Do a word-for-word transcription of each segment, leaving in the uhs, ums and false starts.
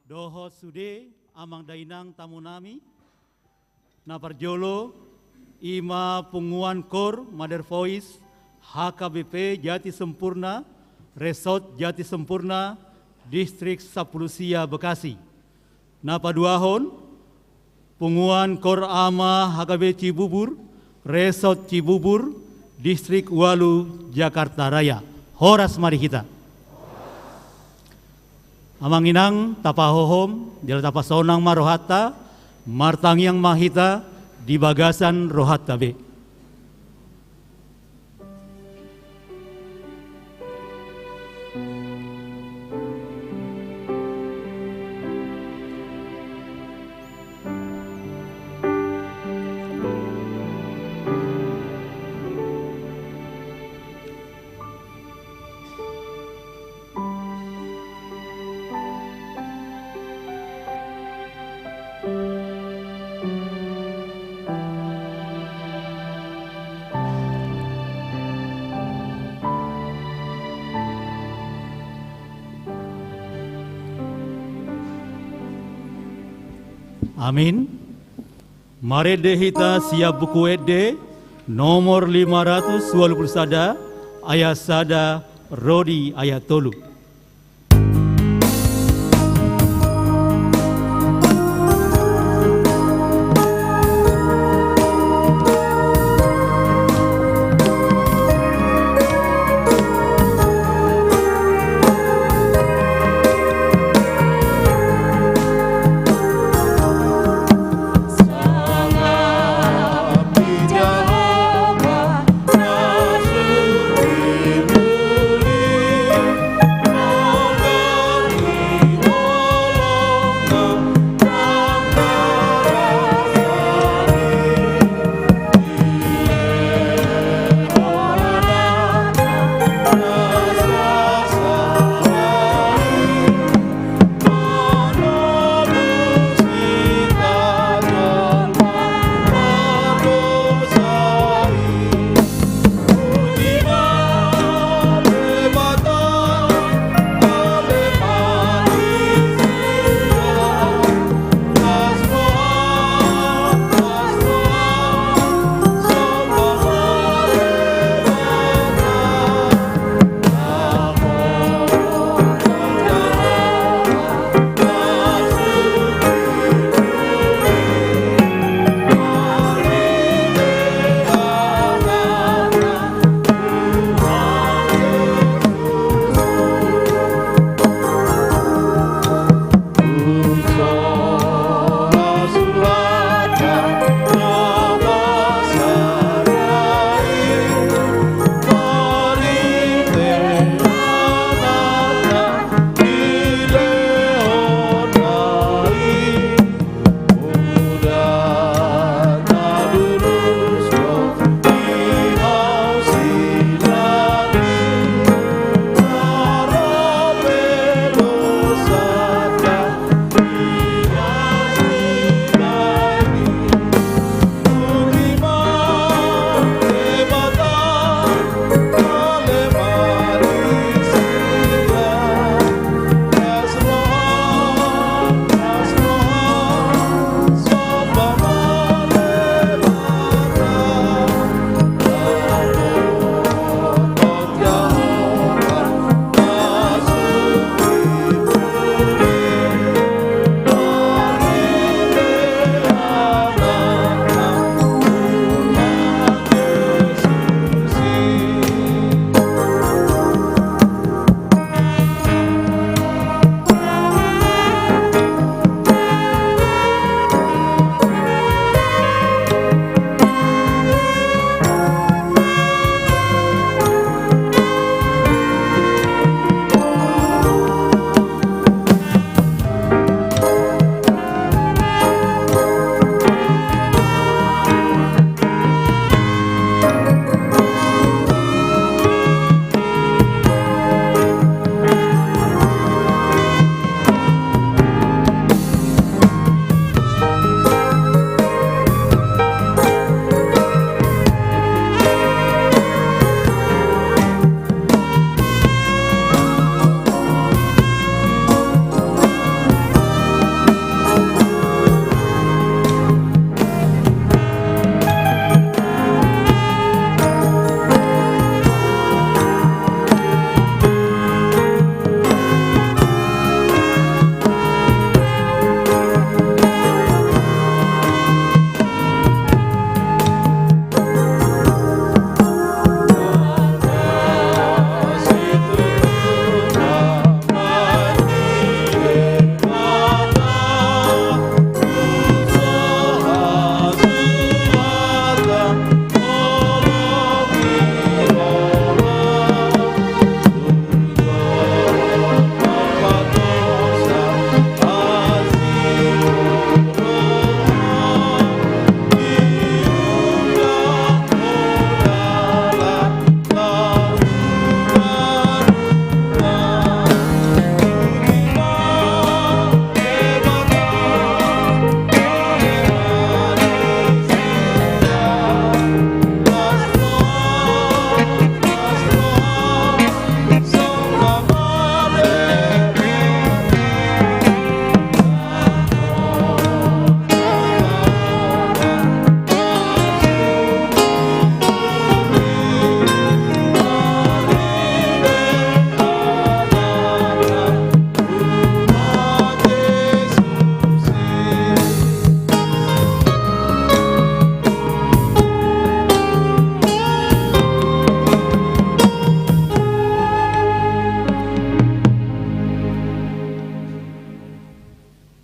Dohot sude amang dainang tamu nami, na parjolo, i ma punguan kor Mother Voice H K B P Jati Sempurna, Resort Jati Sempurna, Distrik Sampulu Sia Bekasi. Na paduahon, punguan kor ama H K B P Cibubur, Resort Cibubur, Distrik Walu, Jakarta Raya. Horas ma di hita. Amang inang, tapahohom, jala tapasonang ma rohanta, martangiang ma hita di bagasan rohanta be. Amin. Marende hita sian Buku Ende nomor lima ratus walu pulu sada, ayat sada ro di ayat tolu.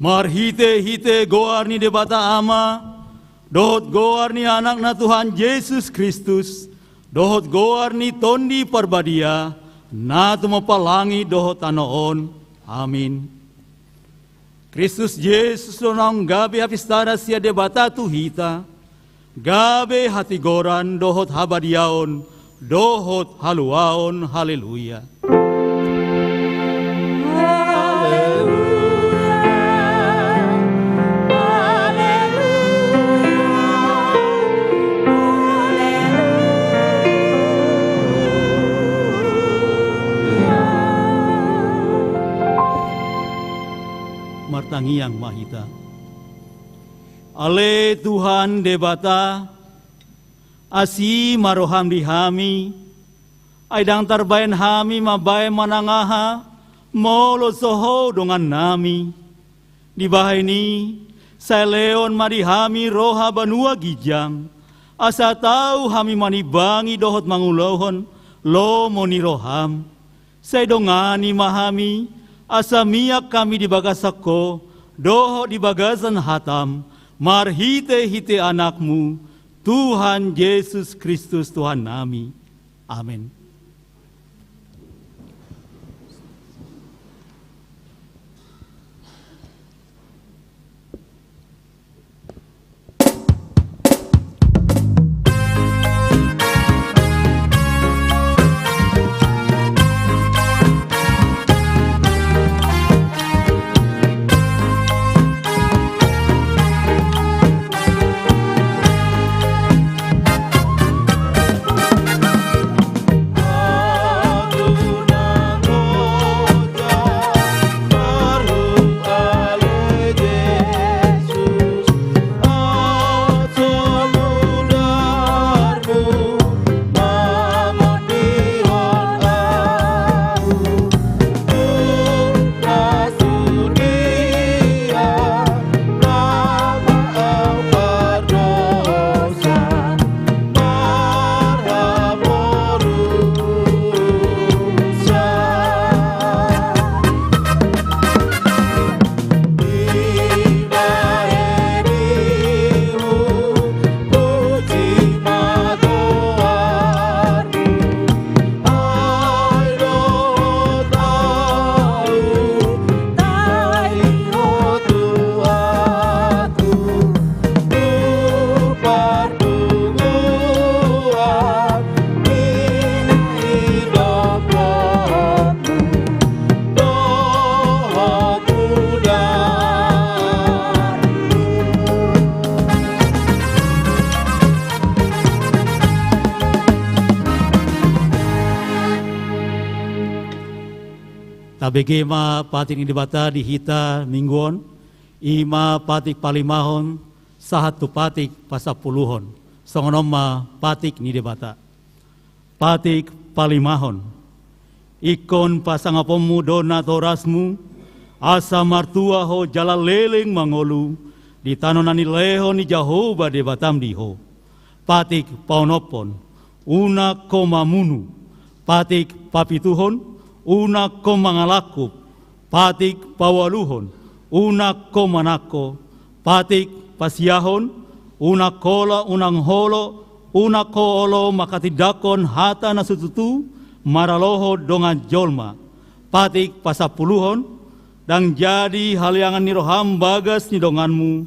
Marhite-hite goar ni Debata Ama, dohot goar ni Anakna Tuhan Jesus Kristus, dohot goar ni Tondi Parbadia, na tumompa langit dohot tano on. Amin. Kristus Jesus do naung gabe hapistana sian Debata tu hita, gabe hatigoran dohot habadiaon dohot haluaon. Haleluya. Martangiang ma hita. Ale Tuhan Debata, asi ma roham di hami, ai ndang tarbaen hami mambaen manang aha, molo so Ho dongannami. Dibahen i, sai lehon ma di hami roha banua ginjang, asa tau hami manimbangi dohot mangulohon lomo ni roham. Sai dongani ma hami, asa miak hami di bagasan Ho, dohot di bagasan hatam, marhite-hite Anakmu, Tuhan Jesus Kristus Tuhannami. Amen. Tabege ma patik ni Debata di hita minggu on, i ma patik palimahon sahat tu patik pasampuluhon. Songon on ma patik ni Debata. Patik palimahon. Ingkon pasangaponmu do natorasmu, asa martua ho jala leleng mangolu di tano na nilehon ni Jahowa Debatam di ho. Patik paonomhon, unang ho mamunu. Patik papituhon, unang ho mangalangkup. Patik paualuhon, unang ho manangko. Patik pasiahon, unang olo, unang olo, unang ho olo manghatindanghon hata na so tutu maralohon dongan jolma. Patik pasampuluhon, ndang jadi haleangan ni roham bagas ni donganmu,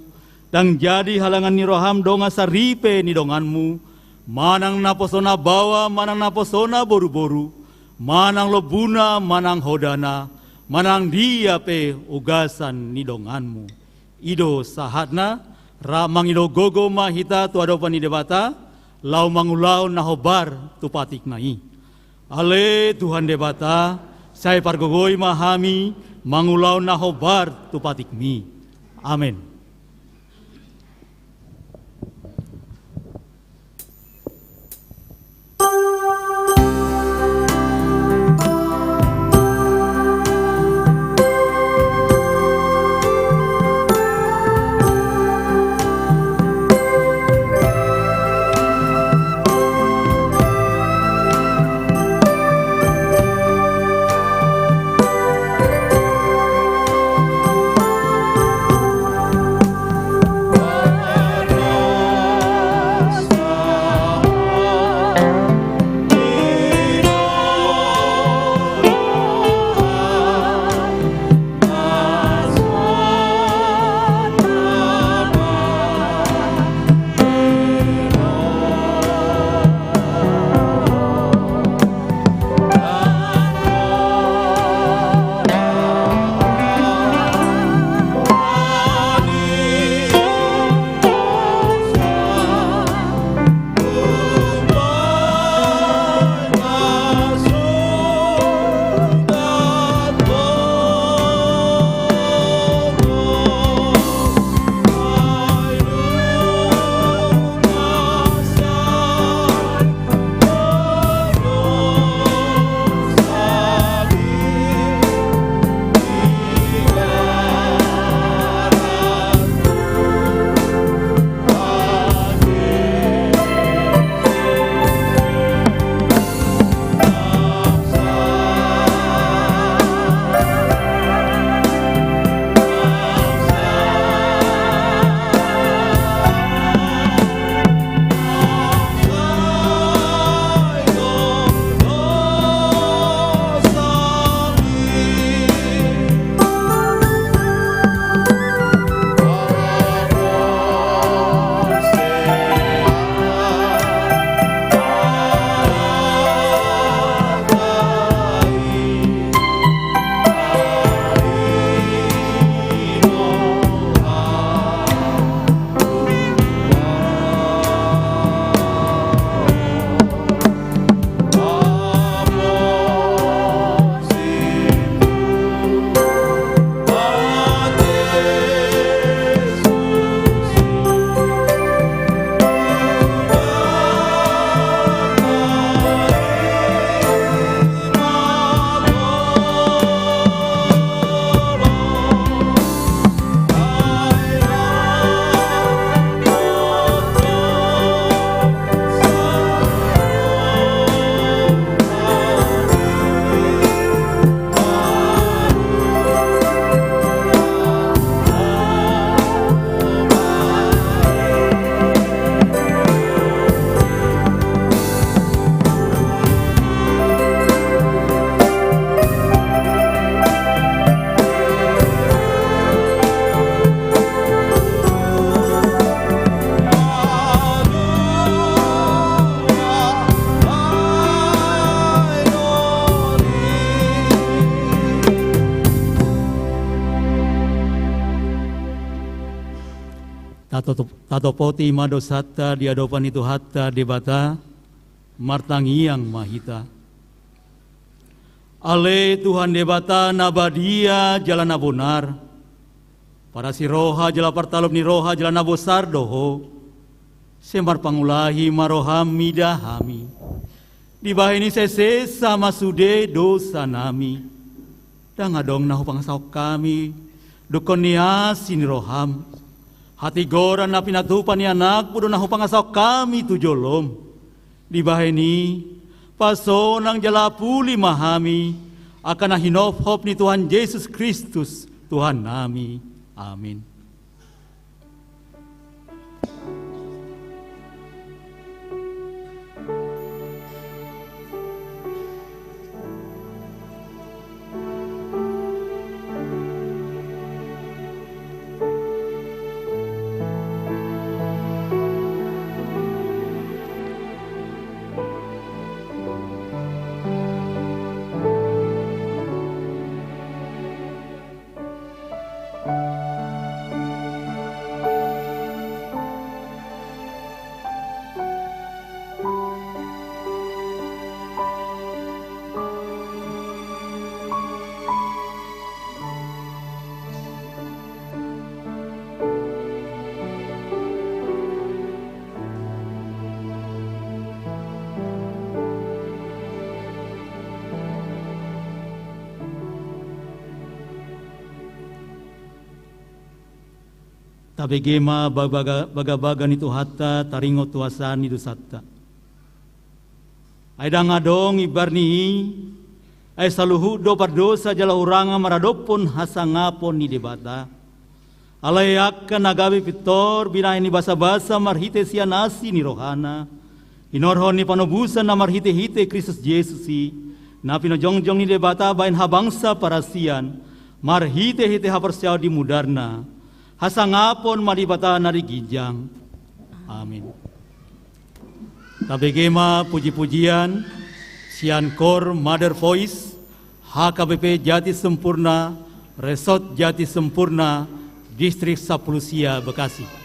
ndang jadi haleangan ni roham dongan saripe ni donganmu, manang naposona baoa, manang naposona boruboru, manang lombuna, manang hodana, manang dia pe ugasan ni donganmu. I do sahatna, rap mangido gogo ma hita tu adopan ni Debata, laho mangulahon na hombar tu patikna i. Ale Tuhan Debata, sai pargogoi ma hami mangulahon na hombar tu patikmi. Amen. Tatop-, tatopoti ma dosanta di adopan ni Tuhanta Debata, martangiang ma hita. Ale Tuhan Debata na badia jala na bonar, parasi roha jala partalop ni roha jala na bosar do Ho, sai marpangulahi ma roham mida hami. Dibahen i sai sesa ma sude dosanami. Ndang adong na hupangasahon hami, dungkon ni asi ni roham. Hatigoran na pinatupa ni Anakmu do na hupangasahon hami tu jolom. Dibahen i, pasonang jala puli ma hami, angka na hinophop ni Tuhan Jesus Kristus, Tuhannami. Amin. Tabege ma baga-, bagabaga ni Tuhanta taringot tu hasaan ni dosanta. Ai ndang adong imbar ni i, ai saluhut do pardosa jala hurang maradophon hasangapon ni Debata. Alai angka na gabe pintor binahen ni basabasa marhite sian asi ni rohana, hinorhon ni panobusan na marhitehite Kristus Jesus i, na pinojongjong ni Debata bahen habangsa parasian, marhitehite haporseaon di mudarna, hasangapon ma Debata na di ginjang. Amin. Tabege ma puji-pujian sian Kor Mother Voice, H K B P Jati Sempurna, Resort Jati Sempurna, Distrik Sampulu Sia, Bekasi.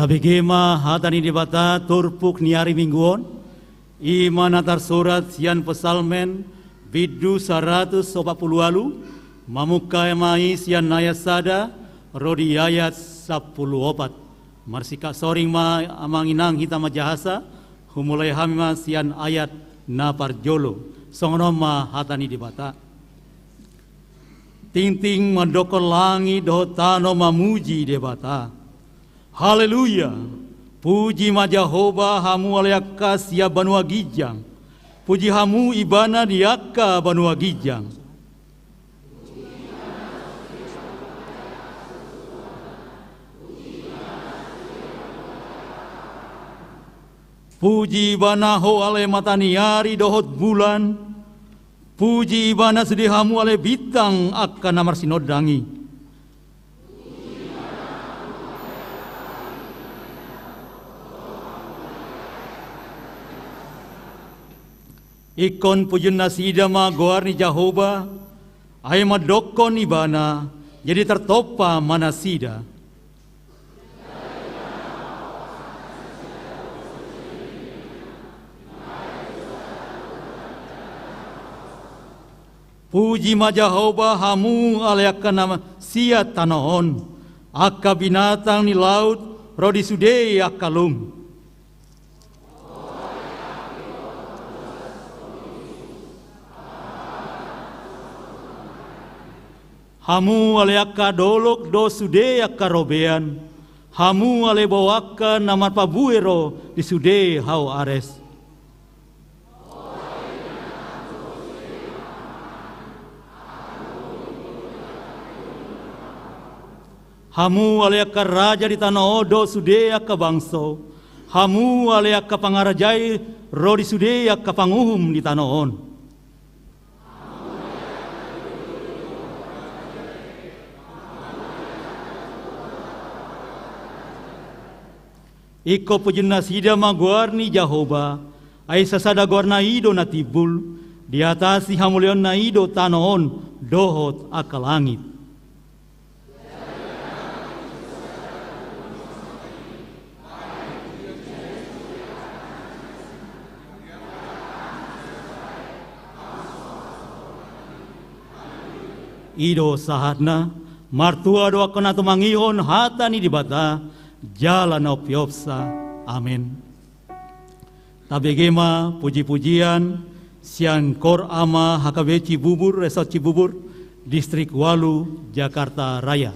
Tabege ma hata ni Debata turpuk ni ari Minggu on, i ma na tarsurat sian Psalmen bindu saratus opat pulu ualu, mamungka ma i sian ayat sada ro di ayat sampulu opat. Marsingkat soring ma amang inang hita manjahasa, humulai hami ma sian ayat na parjolo. Songon on ma hata ni Debata. Tingting mandokkon langit dohot tano mamuji Debata. Haleluya! Puji ma Jahowa, hamu ale angka sian banua ginjang. Puji hamu Ibana di angka banua ginjang. Puji Ibana ho ale mata ni ari dohot bulan. Puji Ibana sude hamu ale bintang angka na marsinondang i. Ingkon pujion nasida ma goar ni Jahowa, ai mandokkon Ibana, jadi tartompa ma nasida. Puji ma Jahowa, hamu ale angka na sian tano on, angka binatang ni laut ro di sude angka lum. Hamu ale angka dolok dohot sude angka robean, hamu ale bau angka na marparbue ro di sude hau ares. Hamu ale angka raja di tano on dohot sude angka bangso, hamu ale angka pangarajai ro di sude angka panguhum di tano on. Ingkon pujion nasida ma goar ni Jahowa, ai sasada goarna i do na timbul, diatasi hamuliaonna i do tano on dohot angka langit. I do sahatna. Martua do angka na tumangihon hata ni Debata jala na umpeopsa. Amen. Tabege ma pujipujian sian Kor Ama H K B Cibubur, Resort Cibubur, Distrik Walu, Jakarta Raya.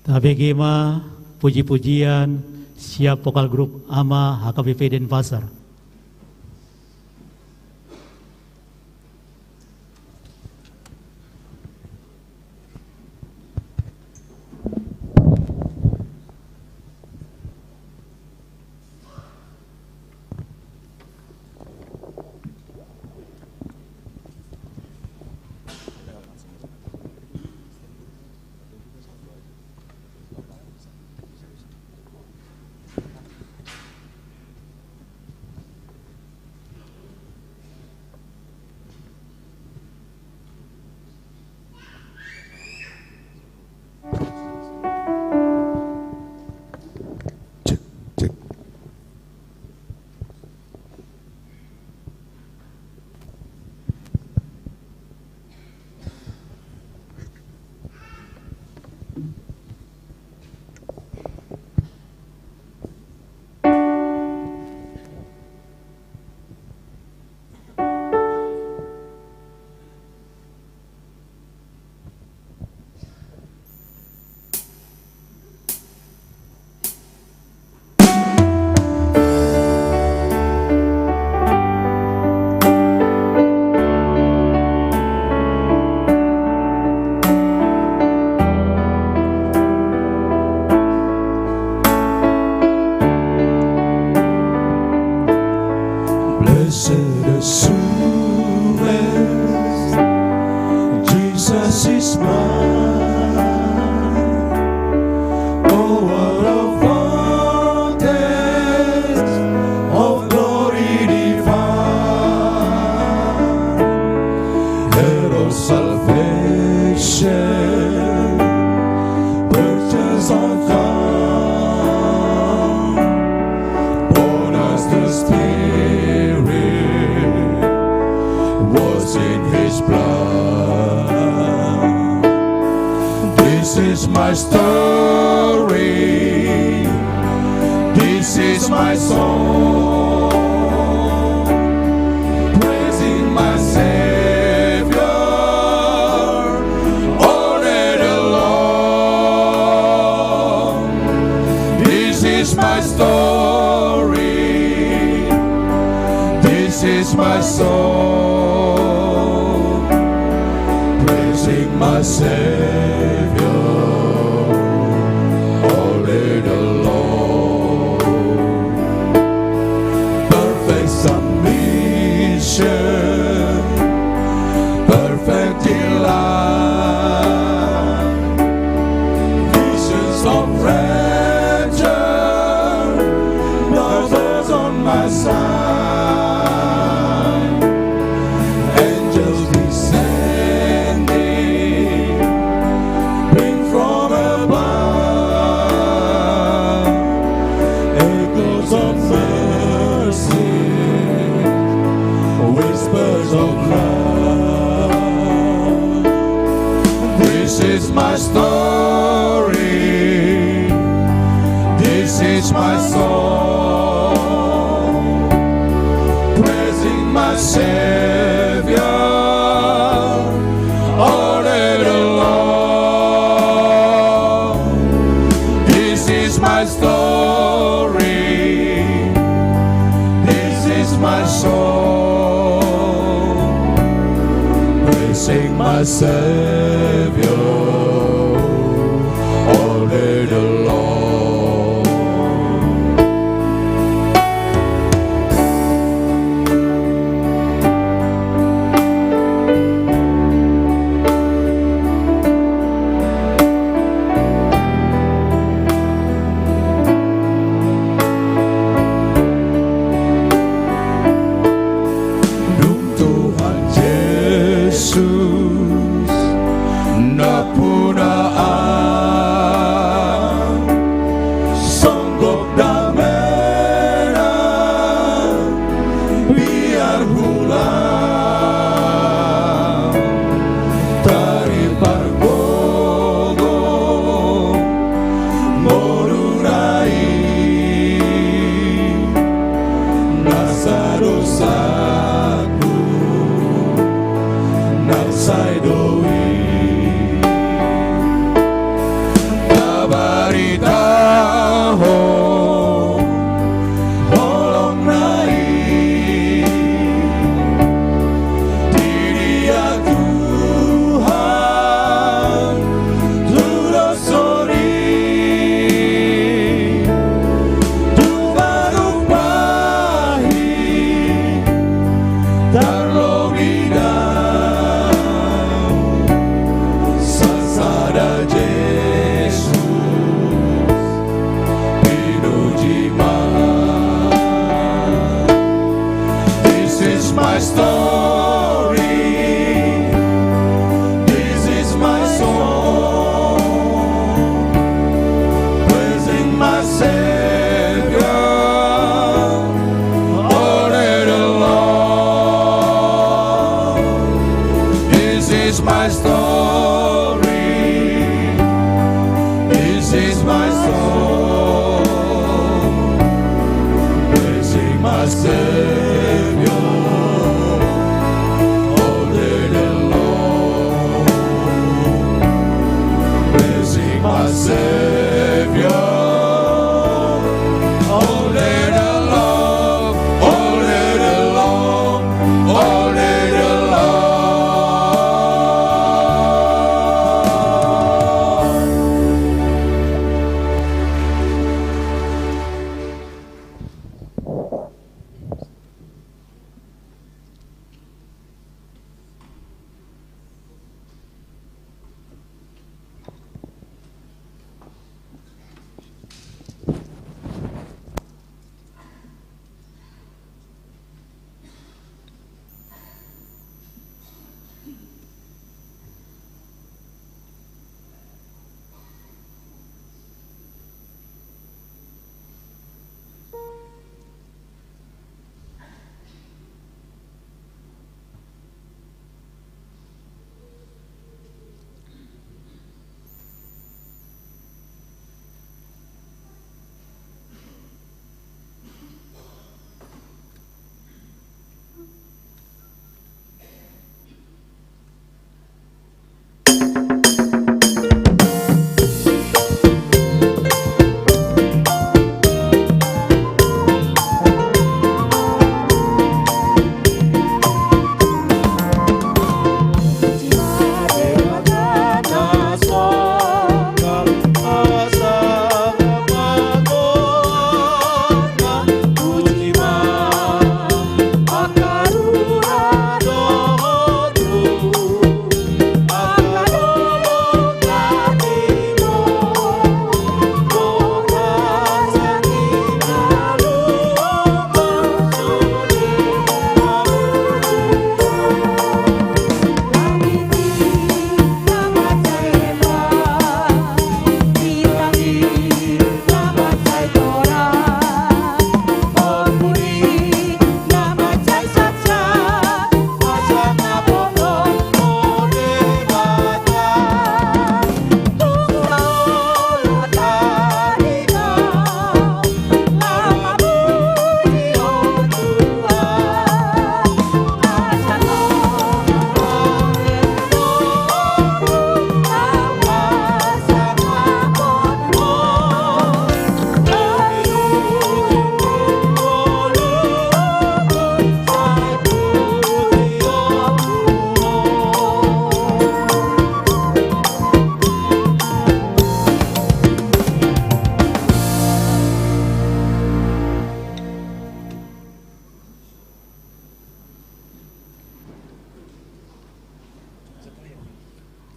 Tabege ma puji-pujian sian vokal grup Ama H K B P Denpasar. Cek, cek. Blessed assurance, Jesus is mine. Oh, what a foretaste of glory divine, heir of salvation, purchase of God, born as the Spirit, washed in His blood. This is my story. This is my song, praising my Savior all day long. This is my story. This is my song, praising my Savior all day long. Perfect submission, perfect delight, visions of rapture, thousands on my side, angels descending, bring from above, echoes of mercy, whispers of love. This is my story. This is my song, praising my Savior all day long. This is my story. This is my song, praising my Savior all day long. Dung Tuhan Jesus nampuna ahu, songgop damena biar hulang, taripargogo ngoluna i, nasa dosaku nang sai do i. Taba Is my story. This is my song. Praising my Savior all day long. Praising my Savior all day long, all day long, all day long.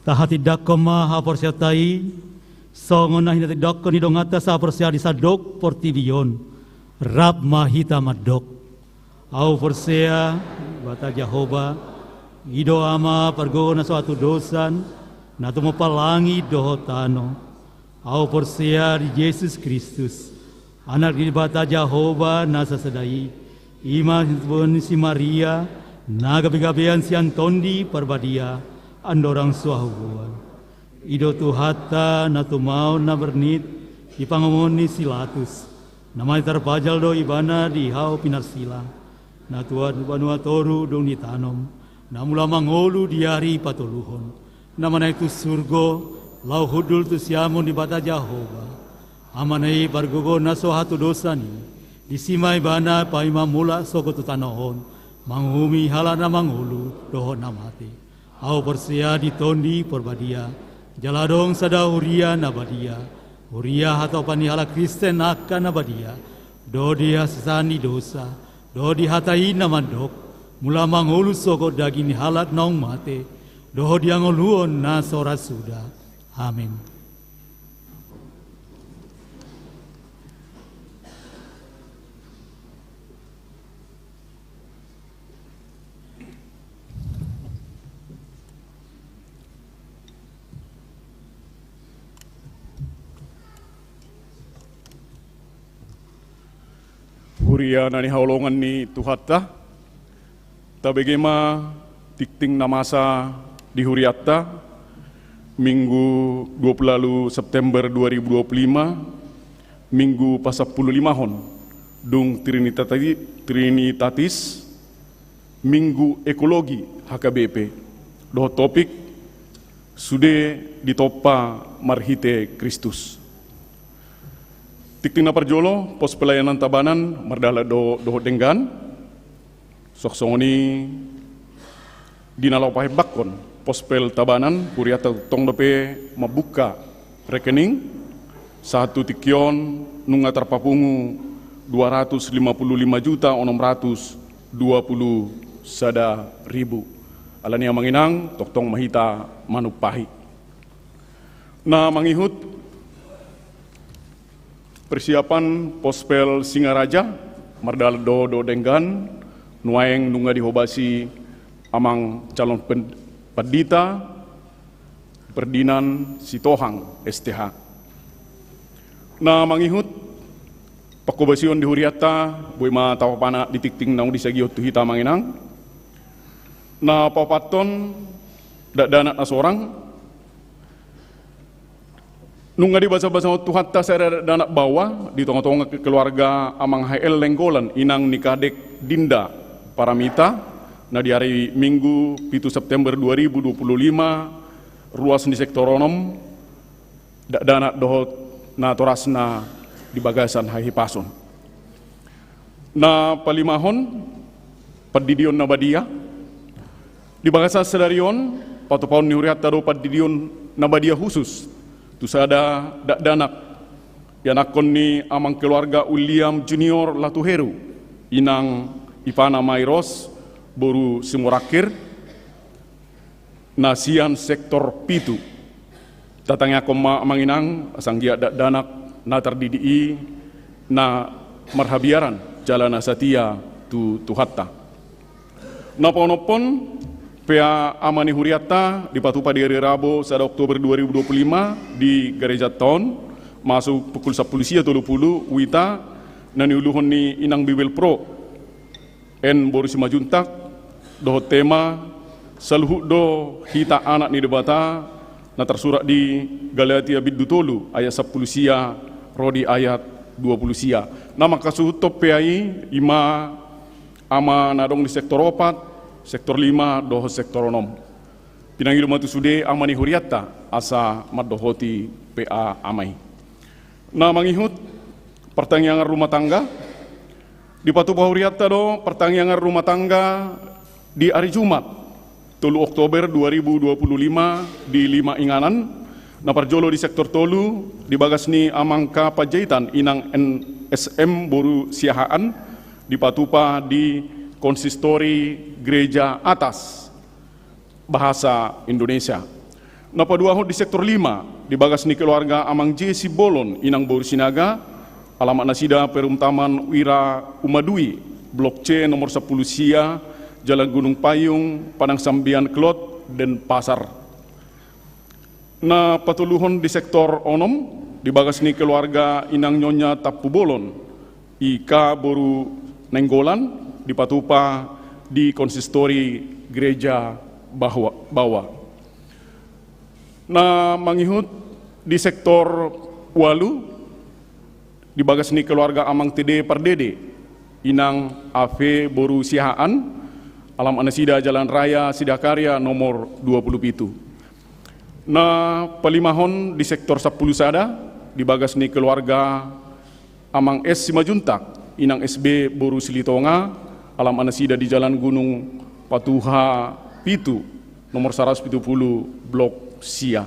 Tahatindangkon ma haporseaonta i, songon na hinatindangkon ni donganta sahaporseaon di sandok portibi on. Rap ma hita mandok. Ahu porsea, Debata Jahowa, i do Ama pargogo na so hatudosan, na tumompa langit dohot tano. Ahu porsea di Jesus Kristus, Anak ni Debata Jahowa na sasada i, i ma na tinangion ni si Maria, na gabegabean sian Tondi Parbadia, andorang so hagogoan. I do Tuhanta na tumaon na bernit di pangomoan ni si Pilatus, na mate tarpajal do Ibana di hau pinarsilang, na tuat banua toru dung ditanom, na mula mangolu di ari patoluhon, na manaek tu surgo, laho hundul tu siamun ni Debata Jahowa, Amana i pargogo na so hatudosan i, disi ma Ibana paima mulak sogot tu tano on, manguhumi halak na mangolu dohot na mate. Ahu porsea di Tondi Parbadia, jala adong sada huria na badia, huria hatopan ni halak Kristen angka na badia, dohot di hasesaan ni dosa, dohot di hata i na mandok, mula mangolu sogot daging ni halak naung mate, dohot di hangoluan na so ra suda. Amen. Huria na hinaholongan ni Tuhanta, tabege ma tingting na masa Di hurianta, Minggu dua puluh lalu September dua ribu dua puluh lima, Minggu pasampulu limahon, dung Trinitati-, Trinitatis, Minggu Ekologi H K B P, dohot topik, Sude ditompa marhite Kristus. Tingting na parjolo, pos pelayanan tabanan, mardalan do-, dohot denggan, suang songon i di na laho pahebakkon, pos pel tabanan, hurianta tongtong dope mambuka rekening, sahat tu tingki on nunga tarpapungu dua ratus lima puluh lima juta onom ratus dua puluh sada ribu. Alani i amang inang, tongtong ma hita manumpahi. Na mangihut persiapan pos pel Singaraja, mardalan do-, dohot denggan, nuaeng nunga dihobasi amang calon pen-, pandita, Ferdinand Sitohang, S T H. Na mangihut panghobasion di hurianta, boi ma tapapana di tingting naung disagihon tu hita amang inang. Na paopathon, dakdanak na sorang, nunga dibasabasahon Tuhanta sada dakdanak baoa di tongatonga keluarga amang H L Nainggolan, inang ni Kadek Dinda Paramita, na di ari Minggu pitu September dua ribu dua puluh lima, ruas ni sektor onom, dakdanak dohot natorasna di bagasan hahipason. Na palimahon, pandidion na badia. Di bagasan sadari on, patupaon ni hurianta do pandidion na badia husus tu sada dakdanak, ianakhon ni amang keluarga William Junior Latuheru, inang ipana Mairos, boru Simorangkir, na sian sektor pitu. Tatangiangkon ma amang inang, asa anggiat dakdanak na tardidi i na marhabiaran jala na satia tu Tuhanta. Na paonomhon, pea ama ni hurianta, dipatupa di ari Rabu sada Oktober dua ribu dua puluh lima di garejanta on, masuk pukul sampulu sia tolu pulu, WITA, na niuluhon ni inang Bibelvrouw N boru Simanjuntak, dohot tema, saluhut do hita anak ni Debata, na tarsurat di Galatia bindu tolu ayat sampulu sia ro di ayat dua pulu sia. Na mangkasuhuthon pea i, i ma ama na adong di sektor opat, sektor lima, dohot sektor onom. Pinangido ma tu sude ama ni hurianta, asa mandohoti pea ama i. Na mangihut partangiangan rumah tangga, dipatupa hurianta do partangiangan rumah tangga di ari Jumat, tolu Oktober dua ribu dua puluh lima di lima inganan, na parjolo di sektor tolu, di bagas ni amang K Panjaitan, inang N S M boru Siahaan, dipatupa di konsistori Gereja Atas bahasa Indonesia. Na paduahon di sektor lima, di bagas ni keluarga amang J Simbolon, inang boru Sinaga, alamat nasida Perum Taman Wira Umadui, blok C nomor sampulu sia, Jalan Gunung Payung, Padang Sambian Klot, Denpasar. Na patoluhon di sektor onom, di bagas ni keluarga inang Nyonya Tampubolon, I K boru Nainggolan, dipatupa di konsistori Gereja Bahwa-, Bawa. Na mangihut di sektor ualu, di bagas ni keluarga amang T D Pardede, inang Ave boru Siahaan, alamat nasida Jalan Raya Sidakarya nomor dua pulu pitu. Na palimahon di sektor sampulu sada, di bagas ni keluarga amang S Simanjuntak, inang S B boru Silitonga, alamat nasida di Jalan Gunung Patuha pitu, nomor saratus pitu pulu, blok sia.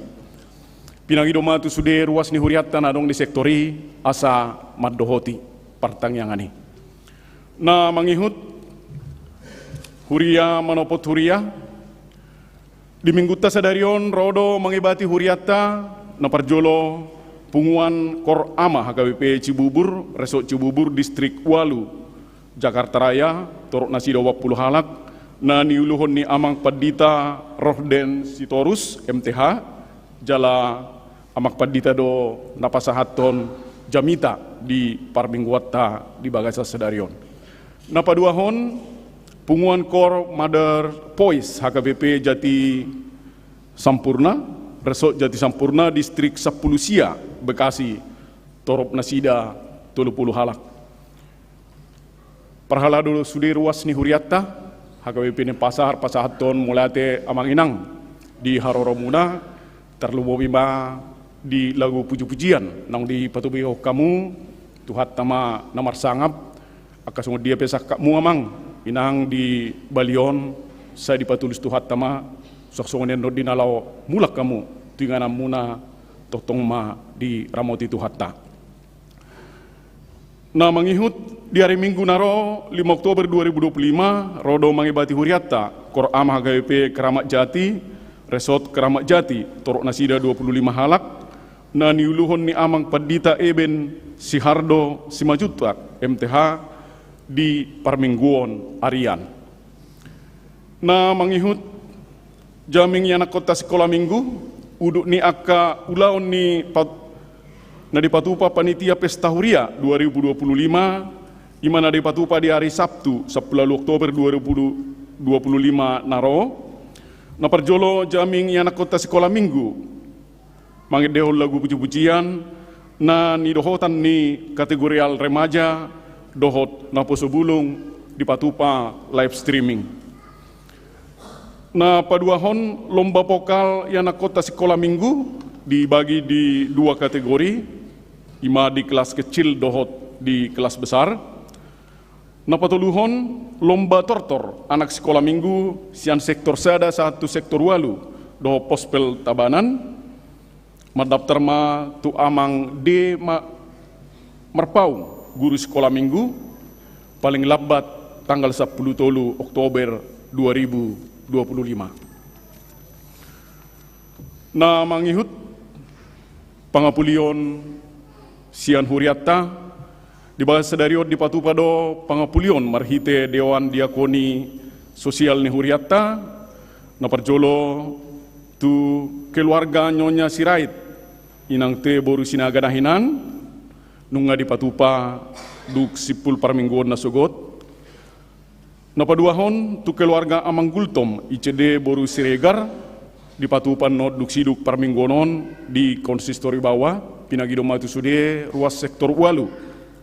Pinangido ma tu sude ruas ni hurianta na adong di sektor i, asa mandohoti partangiangan i. Na mangihut huria manopot huria. Di minggunta sadari on ro do mangibati hurianta, na parjolo punguan Kor Ama H K B P Cibubur, Resort Cibubur, Distrik ualu, Jakarta Raya, torop nasida opat pulu halak, na niuluhon ni amang Pandita Rohden Sitorus, M T H, jala amang pandita do na pasahathon jamita di parmingguanta di bagasan sadari on. Na paduahon, punguan Kor Mother Voice H K B P Jati Sampurna, Resort Jati Sampurna, Distrik Sampulu Sia, Bekasi, torop nasida tolu pulu halak. Parhalado sude ruas ni hurianta, H K B P Denpasar pasahathon mauliate amang inang di haroromuna, tarlumobi ma di lagu puji-pujian naung dipatubegehon hamu, Tuhanta ma na marsangap. Angka songon dia pe sangkapmu amang inang di balion, sai dipatulus Tuhanta ma, suang songon i annon di na laho mulak hamu tu ingananmuna, tongtong ma diramoti Tuhanta. Na mangihut, di ari Minggu na ro, lima Oktober dua ribu dua puluh lima, ro do mangebati hurianta Kor Ama H K B P Keramat Jati, Resort Keramat Jati, torop nasida dua pulu lima halak, na niuluhon ni Amang Pandita Eben Sihardo Simanjuntak, M Th, di parmingguon arian. Na mangihut, jaming ianakkonta sikola Minggu, udut ni angka ulaon ni pat-, na dipatupa panitia pesta huria dua ribu dua puluh lima, i ma na dipatupa di ari Sabtu, sampulu ualu Oktober dua ribu dua puluh lima na ro. Na parjolo, jaming ianakkonta sikola Minggu mangendehon lagu puji-pujian na nidohotan ni kategorial remaja dohot naposo bulung, dipatupa live streaming. Na paduahon, lomba vokal ianakkonta sikola Minggu dibagi di dua kategori, i ma di kelas kecil dohot di kelas besar. Na patoluhon, lomba tortor anak sikola Minggu sian sektor sada sahat tu sektor ualu dohot Pospel Tabanan. Mandaptar ma tu Amang D Ma-, Marpaung, guru sikola Minggu, paling lambat tanggal sampulu tolu Oktober dua ribu dua puluh lima. Na mangihut, pangapulion sian hurianta. Di bagasan sadari on dipatupa do pangapulion marhite Dewan Diakoni Sosial ni hurianta. Na parjolo, tu keluarga Nyonya Sirait, Inang T boru Sinaga na hinan, nunga dipatupa dung simpul parmingguon na sogot. Na paduahon, tu keluarga Amang Gultom, I C D boru Siregar, dipatupa annon dung sidung parmingguon on di konsistori baoa, pinangido ma tu sude ruas sektor ualu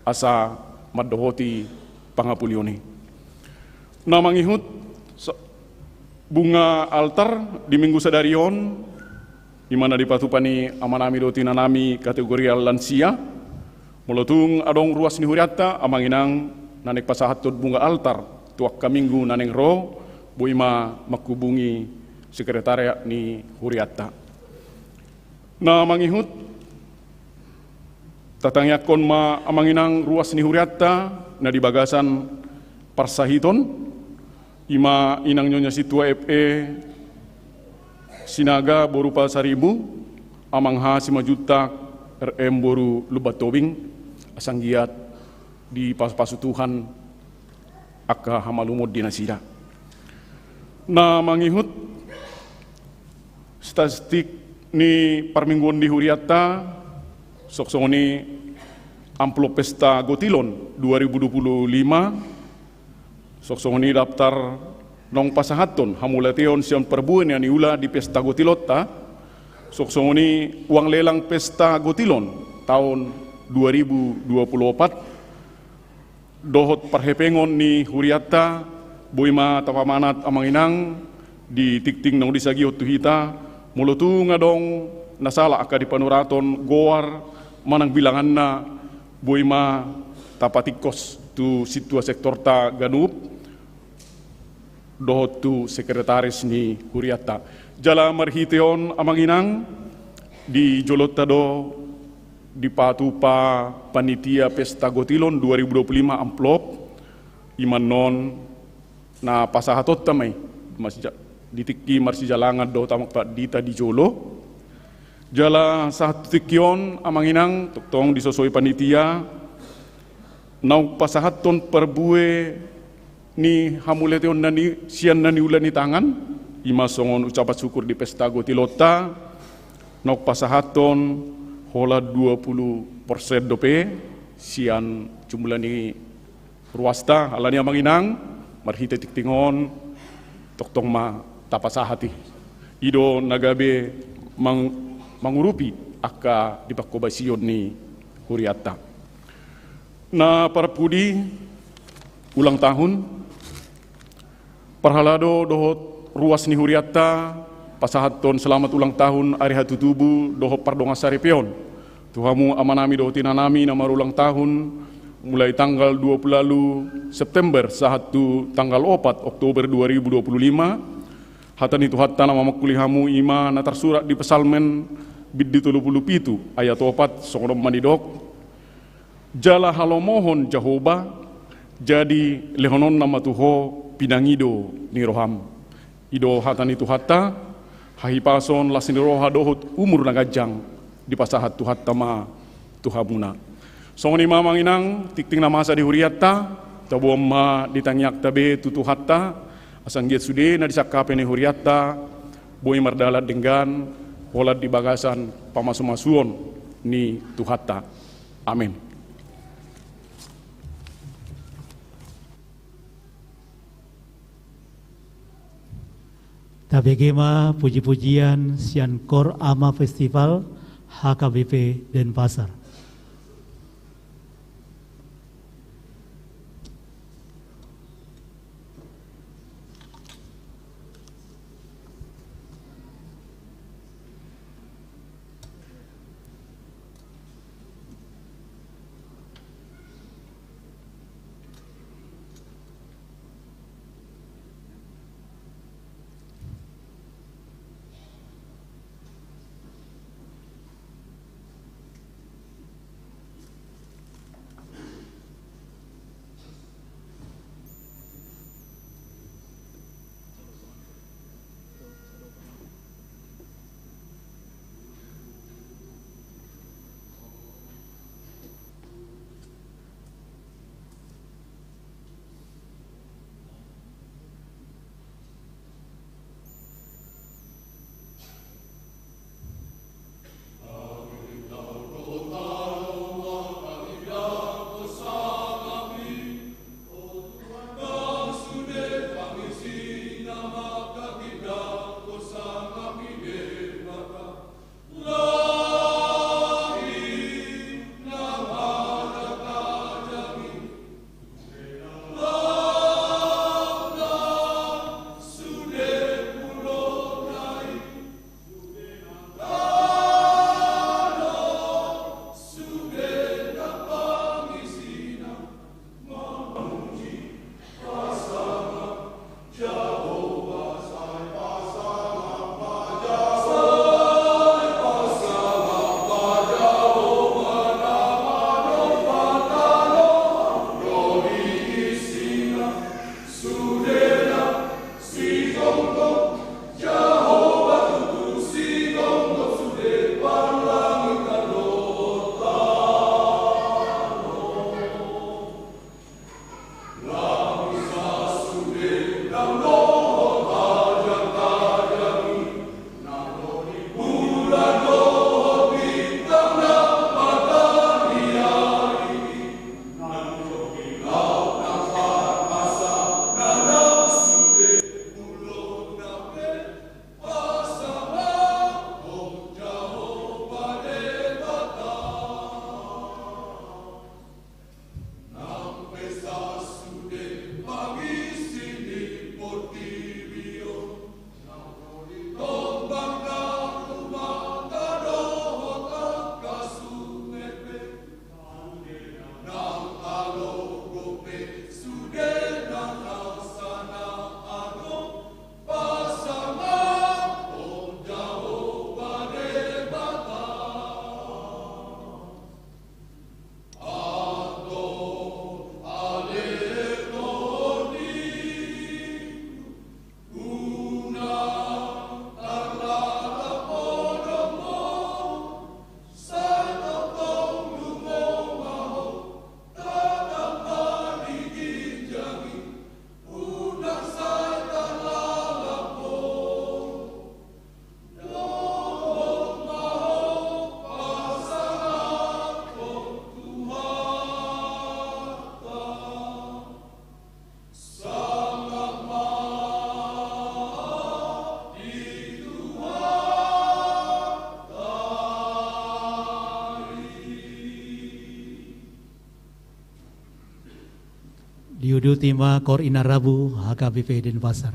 asa mandohoti pangapulion i. Na mangihut, sa-, bunga altar di Minggu sadari on, i ma na dipatupa ni amanami dohot inanami kategorial lansia. Molo tung adong ruas ni hurianta, amang inang, na naeng pasahathon bunga altar tu angka minggu na naeng ro, boi ma manghubungi sekretariat ni hurianta. Na mangihut, tatangiangkon ma amang inang ruas ni hurianta na di bagasan parsahiton, i ma Inang Nyonya Sintua F E Sinaga boru Pasaribu, Amang H Simanjuntak R M boru Lumban Tobing, asa anggiat dipasu-pasu Tuhan angka hamalumon di nasida. Na mangihut, statistik ni parmingguon di hurianta, songon i amplop pesta gotilon dua ribu dua puluh lima, songon i daptar naung pasahathon hamauliateon sian parbue na niula di pesta gotilonta, songon i uang lelang pesta gotilon taon dua ribu dua puluh opat, dohot parhepengon ni hurianta, boi ma tapamanat amang inang di tingting naung disagihon tu hita, molo tung adong na sala angka di panuraton goar manang bilanganna, boi ma tapatingkos tu sintua sektorta ganup dohot tu sekretaris ni hurianta. Jala marhite on amang inang, di jolonta do dipatupa panitia pesta gotilon dua ribu dua puluh lima amplop, i ma annon na pasahatonta ma i, marsija-, di tingki marsijalangan dohot amang pandita di jolo. Jala sahat tu tingki on amang inang, tongtong disosoi panitia naung pasahathon parbue ni hamauliateon na ni, sian na niula ni tangan, i ma songon ucapan syukur di pesta gotilonta, naung pasahathon holan dua puluh persen dope sian jumlah ni ruasta. Alani amang inang, marhite tingting on tongtong ma tapasahat i. I do na gabe mang-, mangurupi angka di panghobasion ni hurianta. Na parpudi, ulang tahun, parhalado dohot ruas ni hurianta, pasahathon selamat ulang tahun ari hatutubu dohot pardongansaripeon tu hamu amanami dohot inanami na marulang tahun, mulai tanggal dua puluh lalu September sahat tu tanggal opat Oktober dua ribu dua puluh lima. Hata ni Tuhanta na mamangkuli hamu i ma na tarsurat di Psalmen bindu tolu pulu pitu ayat opat, songon on ma didok: Jala halomohon Jahowa, jadi lehononna ma tu ho pinangido ni roham. I do hata ni Tuhanta, hahipason, las ni roha dohot umur na ganjang dipasahat Tuhanta ma tu hamuna. Songon i ma, amang inang, tingting na masa di hurianta, taboan ma di tangiangta be tu Tuhanta, asa anggiat sude na disangkapi ni hurianta boi mardalan denggan holan di bagasan pamasumasuon ni Tuhanta. Amen. Tabege ma pujipujian sian Kor Ama Festival H K B P Denpasar. Diuduti ma Kor Inarabu, H K B P Denpasar.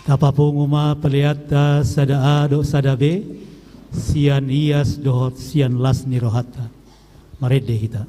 Tapapungu ma peleanta sada A dohot sada B, sian ias dohot sian las ni rohanta. Marende hita.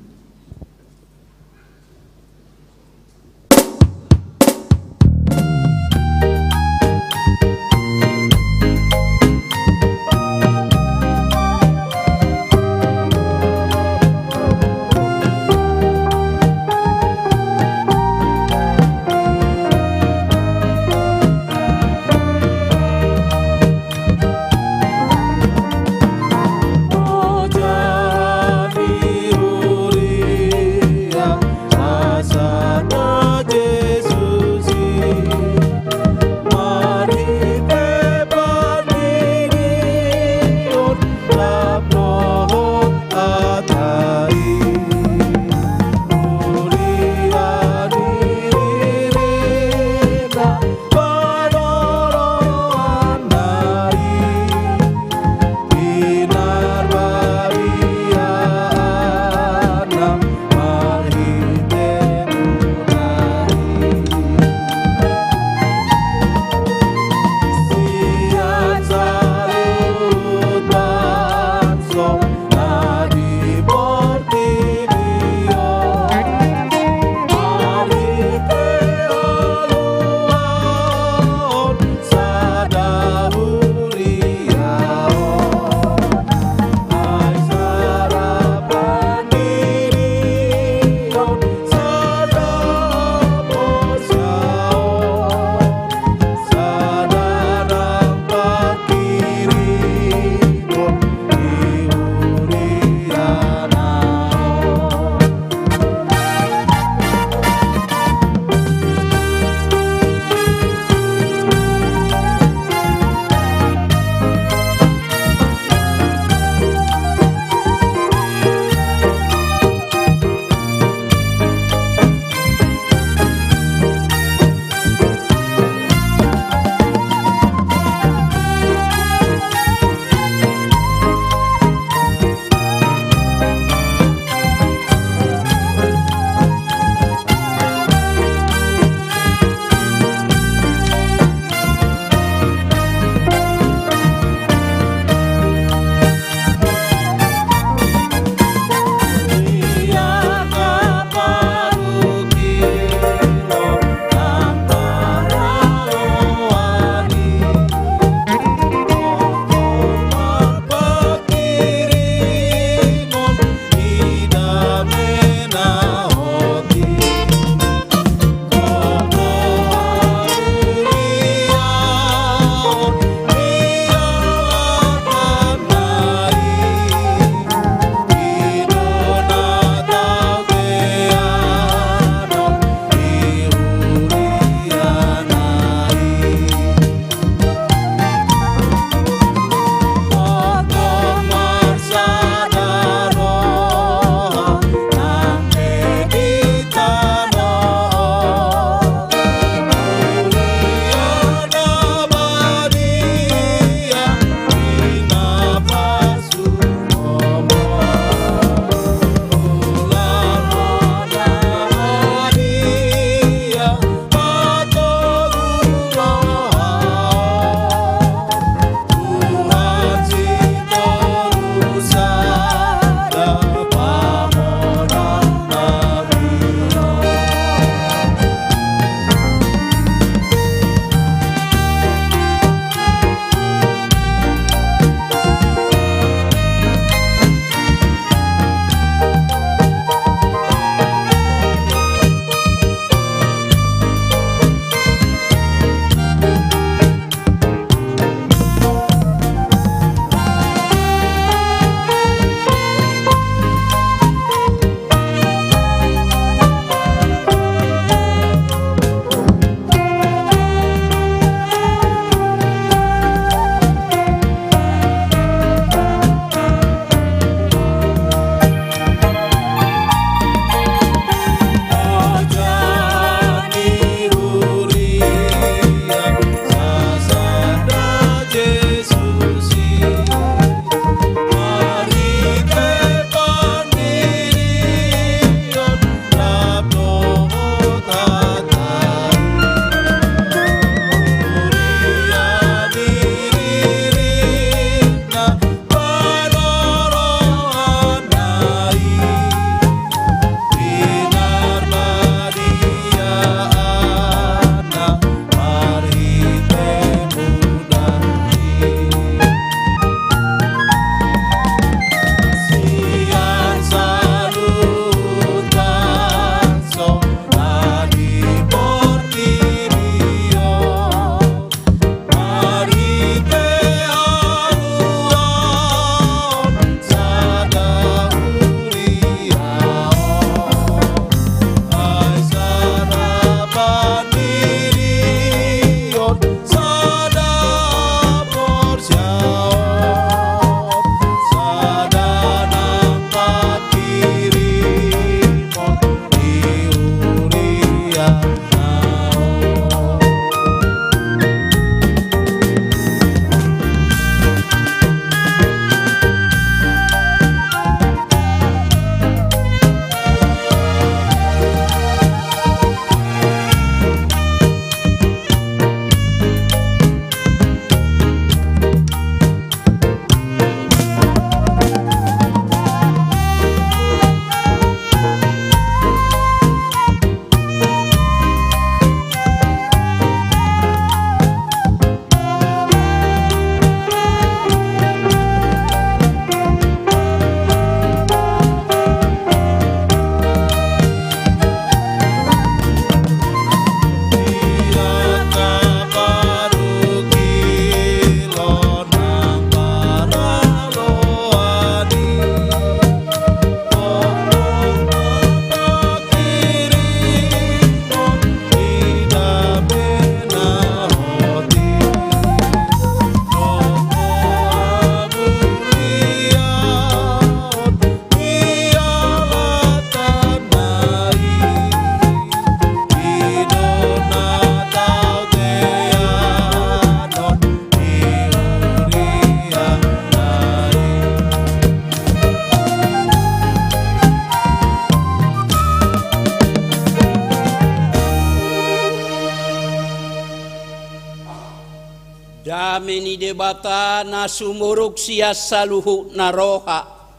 Dame ni Debata na sumurung sian saluhutna roha,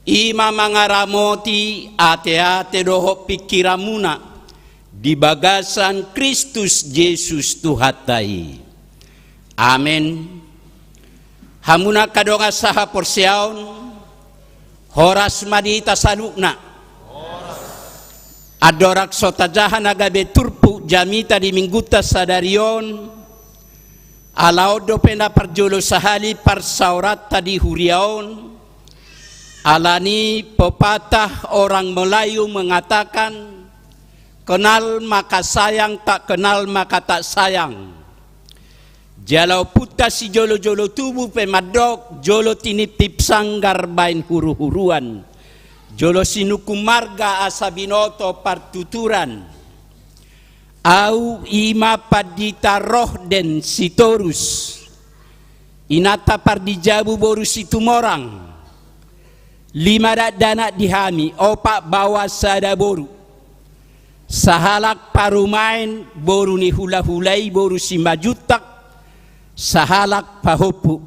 i ma mangaramoti ateate dohot pingkiranmuna di bagasan Kristus Jesus Tuhanta i. Amen. Hamu angka dongan sahaporseaon, horas ma di hita saluhutna. Andorang so tajaha na gabe turpuk jamita di Minggunta sadari on, ala on dope na parjolo sahali parsaoranta di huria on, alani pepatah orang Melayu mengatakan, kenal maka sayang, tak kenal maka tak sayang. Jala ompunta sijolojolo tubu pe mandok, jolo tiniptip sanggar baen huruhuruan, jolo sinungkun marga asa binoto partuturan. Au i ma Pandita Rohden Sitorus, inanta Pardijabu boru Situmorang, lima dakdanak di hami, opat baoa sada boru. Sahalak parumaen boru ni hulahula i boru Simanjuntak, sahalak pahompu.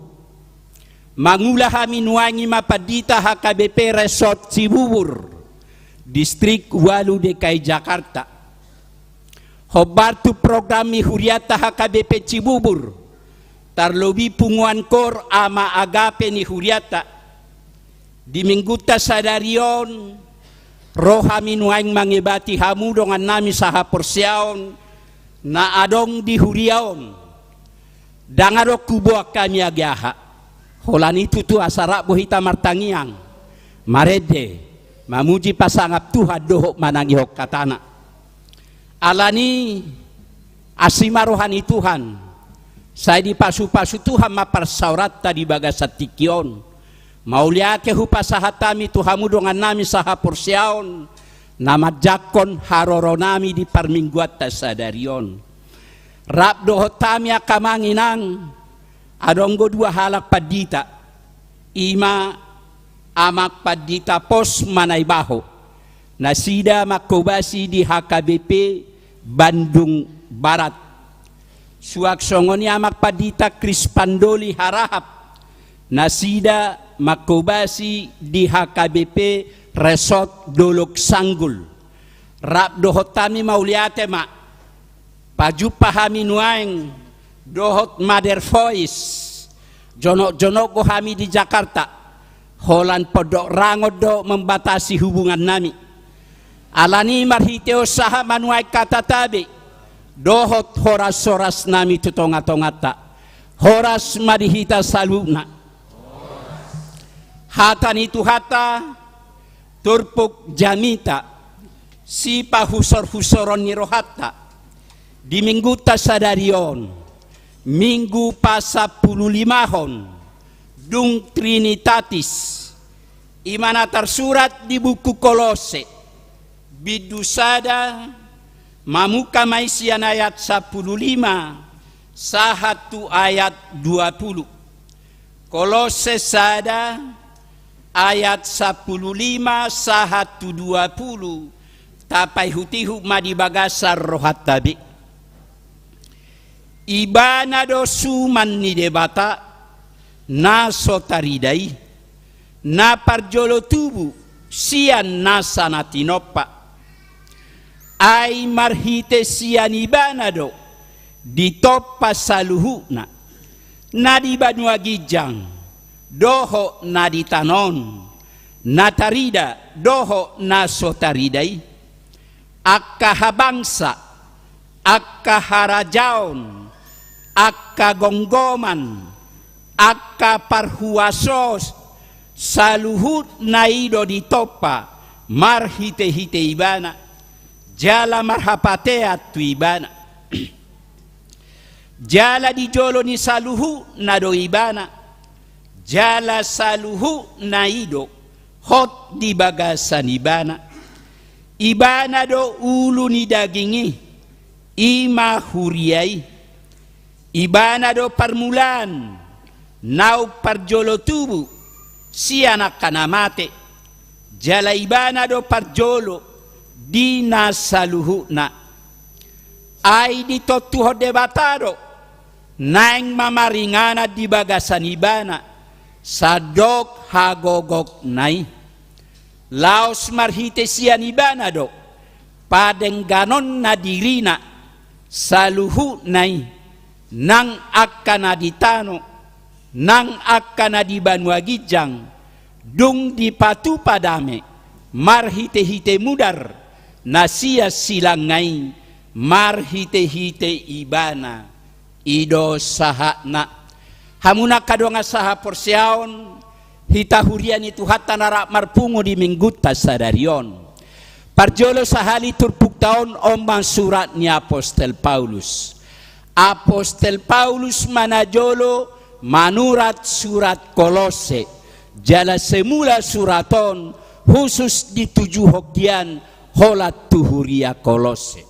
Mangula hami nuaeng i ma Pandita H K B P Resort Cibubur, Distrik Walu D K I Jakarta. Hombar tu program ni hurianta H K B P Cibubur, tarlobi punguan kor Ama Agape ni hurianta. Di Minggunta sadari on, ro hami nuaeng mangebati hamu dongannami sahaporseaon na adong di huria on. Ndang adong huboan hami age aha. Holan i tutu asa rap do hita martangiang, marende, mamuji pasangap Tuhan dohot manangihon hatana. Alani, asi ma roha ni Tuhan, sai dipasupasu Tuhan ma parsaoranta di bagasan tingki on. Mauliate hupasahat hami tu hamu dongannami sahaporseaon, na manjangkon haroronami di parmingguanta sadari on. Rap dohot hami angka amang inang, adong do dua halak pandita, i ma Amang Pandita Pos Manaibaho, nasida manghobasi di H K B P Bandung Barat. Suang songon i Amang Pandita Krispandoli Harahap, nasida manghobasi di H K B P Resort Dolok Sanggul. Rap dohot hami mauliate ma. Pajumpa hami nuaeng dohot Mother Voice, jonokjonok do hami di Jakarta, holan Pondok Rangon do membatasi hubungannami. Alani marhite on sahat ma nuaeng hata tabe dohot horashorasnami tu tongatonganta. Horas ma di hita saluhutna. Hata ni Tuhanta, turpuk jamita, sipahusorhusoron ni rohanta di Minggunta sadari on, Minggu pasampululimahon dung Trinitatis, i ma na tarsurat di buku Kolose, bindu sada, mamungka ma i sian ayat sampululima sahat tu ayat dua pulu. Kolose sada ayat sampululima sahat tu dua pulu, tapaihutihut ma di bagasan rohanta be. Ibana do suman ni Debata, na so tarida i, na parjolo tubu sian nasa na tinompa. Ai marhite sian Ibana do ditompa saluhutna, na di banua ginjang dohot na di tano on, na tarida dohot na so tarida i. Angka habangsa, angka harajaon, angka gomgoman, angka parhuaso, saluhutna i do ditompa marhitehite Ibana, jala marhapatean tu Ibana. Jala di jolo ni saluhutna do Ibana, jala saluhutna i do hot di bagasan Ibana. Ibana do ulu ni daging i, i ma huria i. Ibana do parmulaan, naung parjolo tubu sian angka na mate, jala Ibana do parjolo di na saluhutna. Ai ditontuhon Debata do Naeng ma maringanan di bagasan ibana, sandok hagogokna i. Laos marhite sian ibana do, padengganonna dirina, saluhutna i, nang angka na di tano, nang angka na di banua ginjang, dung dipatupa dame, marhite-hite mudar, na sian silangna i, marhite-hite ibana, i do sahatna. Hamu angka dongan sahaporseaon, hita huria ni Tuhanta na rap marpungu di minggunta sadari on. Parjolo sahali turpukta on, on ma surat ni apostel Paulus. Apostel Paulus ma na jolo manurat surat Kolose, jala semula surat on husus ditujuhon hian holan tu huria Kolose.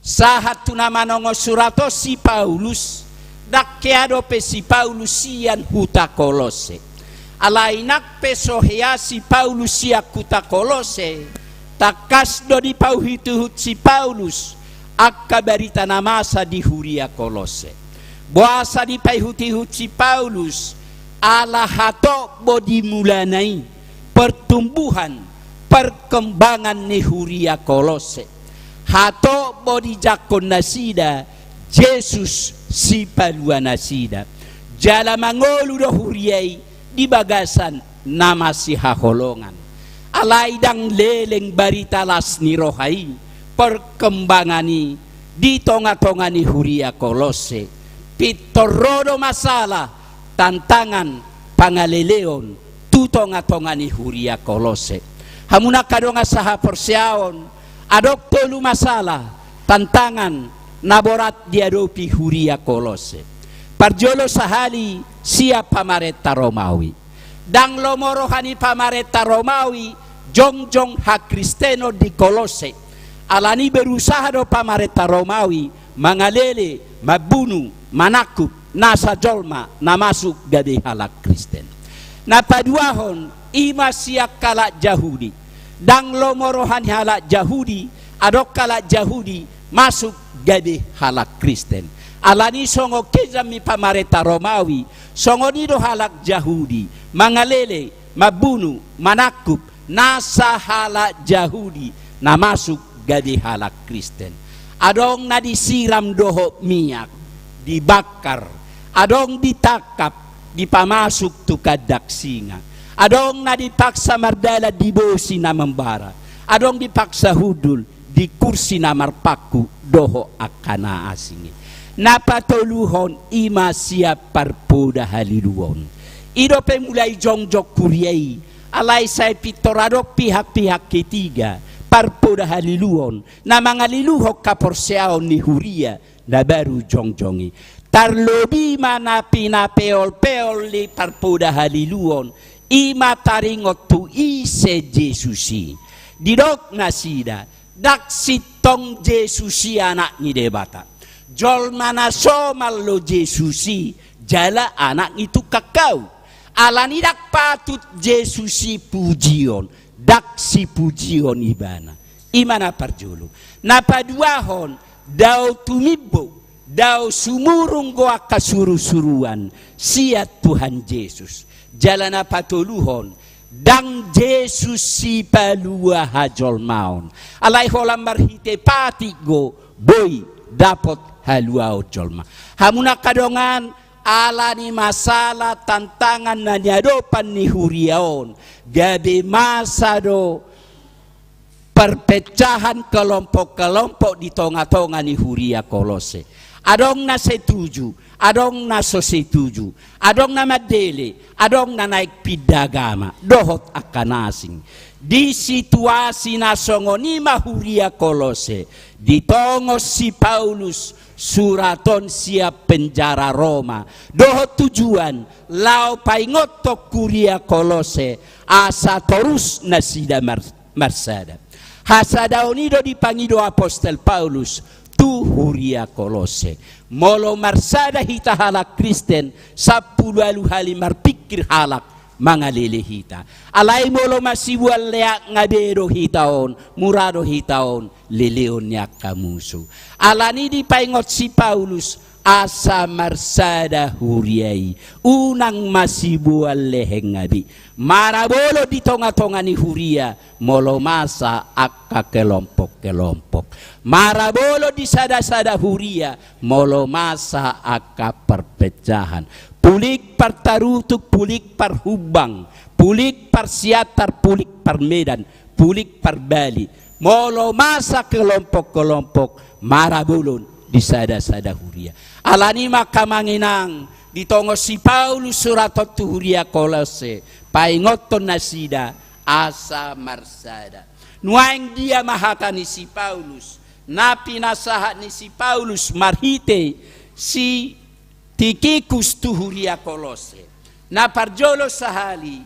Sahat tu na manongtong surat on si Paulus, ndang hea dope si Paulus sian huta Kolose. Alai nang pe so hea si Paulus sian huta Kolose, tangkas do dipaihut-ihut si Paulus angka barita na masa di huria Kolose. Boasa dipaihut-ihut si Paulus? Ala hatop do di mulana i pertumbuhan, perkembangan ni huria Kolose. Hatop do dijangkon nasida Jesus sipalua nasida. Jala mangolu do huria i di bagasan na masihaholongan. Alai ndang leleng barita las ni roha i, perkembangan i di tonga-tonga ni huria Kolose. Pintor ro do masalah, tantangan, pangaleleon tu tonga-tonga ni huria Kolose. Hamu angka dongan sahaporseaon, adong tolu masalah, tantangan na borat diadopi huria Kolose. Parjolo sahali sian pamarenta Romawi. Ndang lomo roha ni pamarenta Romawi jongjong hakristenon di Kolose. Alani berusaha do pamarenta Romawi mangalele, mambunu, manangkup nasa jolma na masuk gabe halak Kristen. Na paduahon, i ma sian halak Jahudi. Ndang lomo roha ni halak Jahudi, adong halak Jahudi masuk gabe halak Kristen. Alani songon kejam ni pamarenta Romawi, songon i do halak Jahudi mangalele, mambunu, manangkup nasa halak Jahudi na masuk gabe halak Kristen. Adong na disiram dohot miak, dibakar, adong ditangkap, dipamasuk tu kandang singa, adong na dipaksa mardalan di bosi na membara, adong dipaksa hundul di kursi na marpangku dohot angka na asing i. Na patoluhon, i ma sian parpoda haliluon. I dope mulai jongjong huria i, alai sai pintor adong pihak-pihak ketiga, parpoda haliluon, na mangaliluhon haporseaon ni huria na baru jongjong i. Tarlobi ma na pinapeol-peol ni parpoda haliluon, i ma taringot tu ise Jesus i. Didok nasida, ndang sintong Jesus i Anak ni Debata. Jolma na somal do Jesus i, jala anak ni tukang hau. Alani ndang patut Jesus i pujion, ndang sipujion ibana. I ma na parjolo. Na paduahon, dao tumimbo, dao sumurung do angka suru-suruan sian Tuhan Jesus. Jala na patoluhon, ndang Jesus sipalua hajolmaon. Alai holan marhite patik do boi dapot haluaon jolma. Hamu angka dongan, alani masalah tantangan na niadopan ni huria on, gabe masa do perpecahan kelompok-kelompok di tonga-tonga ni huria Kolose. Adong na setuju, adong na so setuju, adong na mandele, adong na naeng pinda agama dohot angka na asing. Di situasi na songon i ma huria Kolose, ditongos si Paulus surat on sian penjara Roma dohot tujuan laho paingothon huria Kolose asa torus nasida mar-, marsada. Hasadaon i do dipangido apostel Paulus tu huria Kolose. Molo marsada hita halak Kristen, sampulu ualu hali marpingkir halak mangalele hita. Alai molo masibuan leakna be do hita on, mura do hita on leleon ni angka musu. Alani dipaingot si Paulus, Asa marsada huria i, unang masiboan leheng na be. Marabolon di tonga-tonga ni huria, molo masa angka kelompok-kelompok. Marabolon di sada-sada huria, molo masa angka perpecahan. Pulik partarutung, pulik parhumbang, pulik parsiantar, pulik parmedan, pulik parbali. Molo masa kelompok-kelompok, marabolon di sada-sada huria. Alani i ma angka amang inang, ditongon si Paulus suraton tu huria Kolose, paingothon nasida asa marsada. Nuaeng dia ma hata ni si Paulus, na pinasahat ni si Paulus marhite si Tikikus tu huria Kolose? Na parjolo sahali,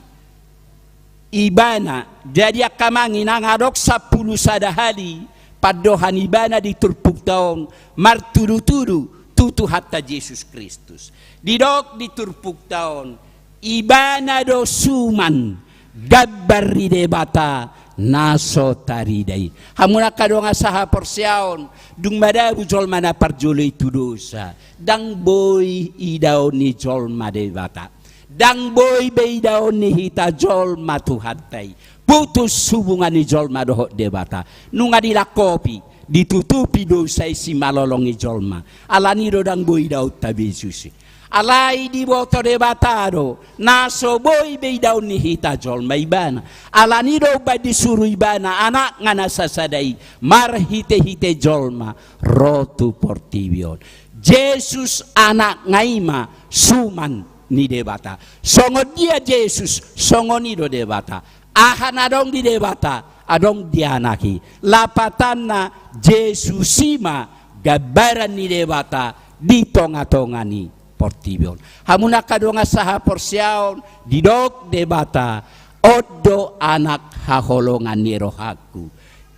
ibana, jadi angka amang inang, adong sampulu sada hali pandohan ibana di turpukta on martudu-tudu tu Tuhanta Jesus Kristus. Didok di turpukta on, ibana do suman gambar ni Debata na so tarida i. Hamu angka dongan sahaporseaon, dung madabu jolma na parjolo i tu dosa, ndang boi idaon ni jolma Debata. Ndang boi be idaon ni hita jolma Tuhanta i. Putus hubungan ni jolma dohot Debata. Nunga dilangkopi, ditutupi dosa i simalolong ni jolma. Alani i do ndang boi idaonta be Jesus i. Alai diboto Debata do, na so boi be idaon ni hita jolma ibana. Alani i do umbaen disuru ibana Anakna na sasada i, marhite-hite jolma, ro tu portibi on. Jesus Anakna i ma suman ni Debata. Songon dia Jesus, songon i do Debata. Aha na adong di Debata, adong di Anak i. Lapatanna, Jesus i ma gambaran ni Debata di tonga-tonga ni portibi on. Hamu angka dongan sahaporseaon, didok Debata, on do Anak haholongan ni rohangku,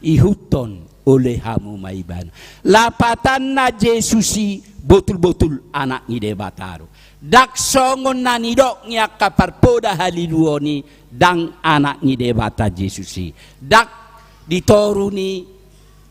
ihuthon oleh hamu ma ibana. Lapatanna, Jesus i botul-botul Anak ni Debata do. Ndang songon na nidok ni angka parpoda haliluon i, ndang Anak ni Debata Jesus i. Ndang di toru ni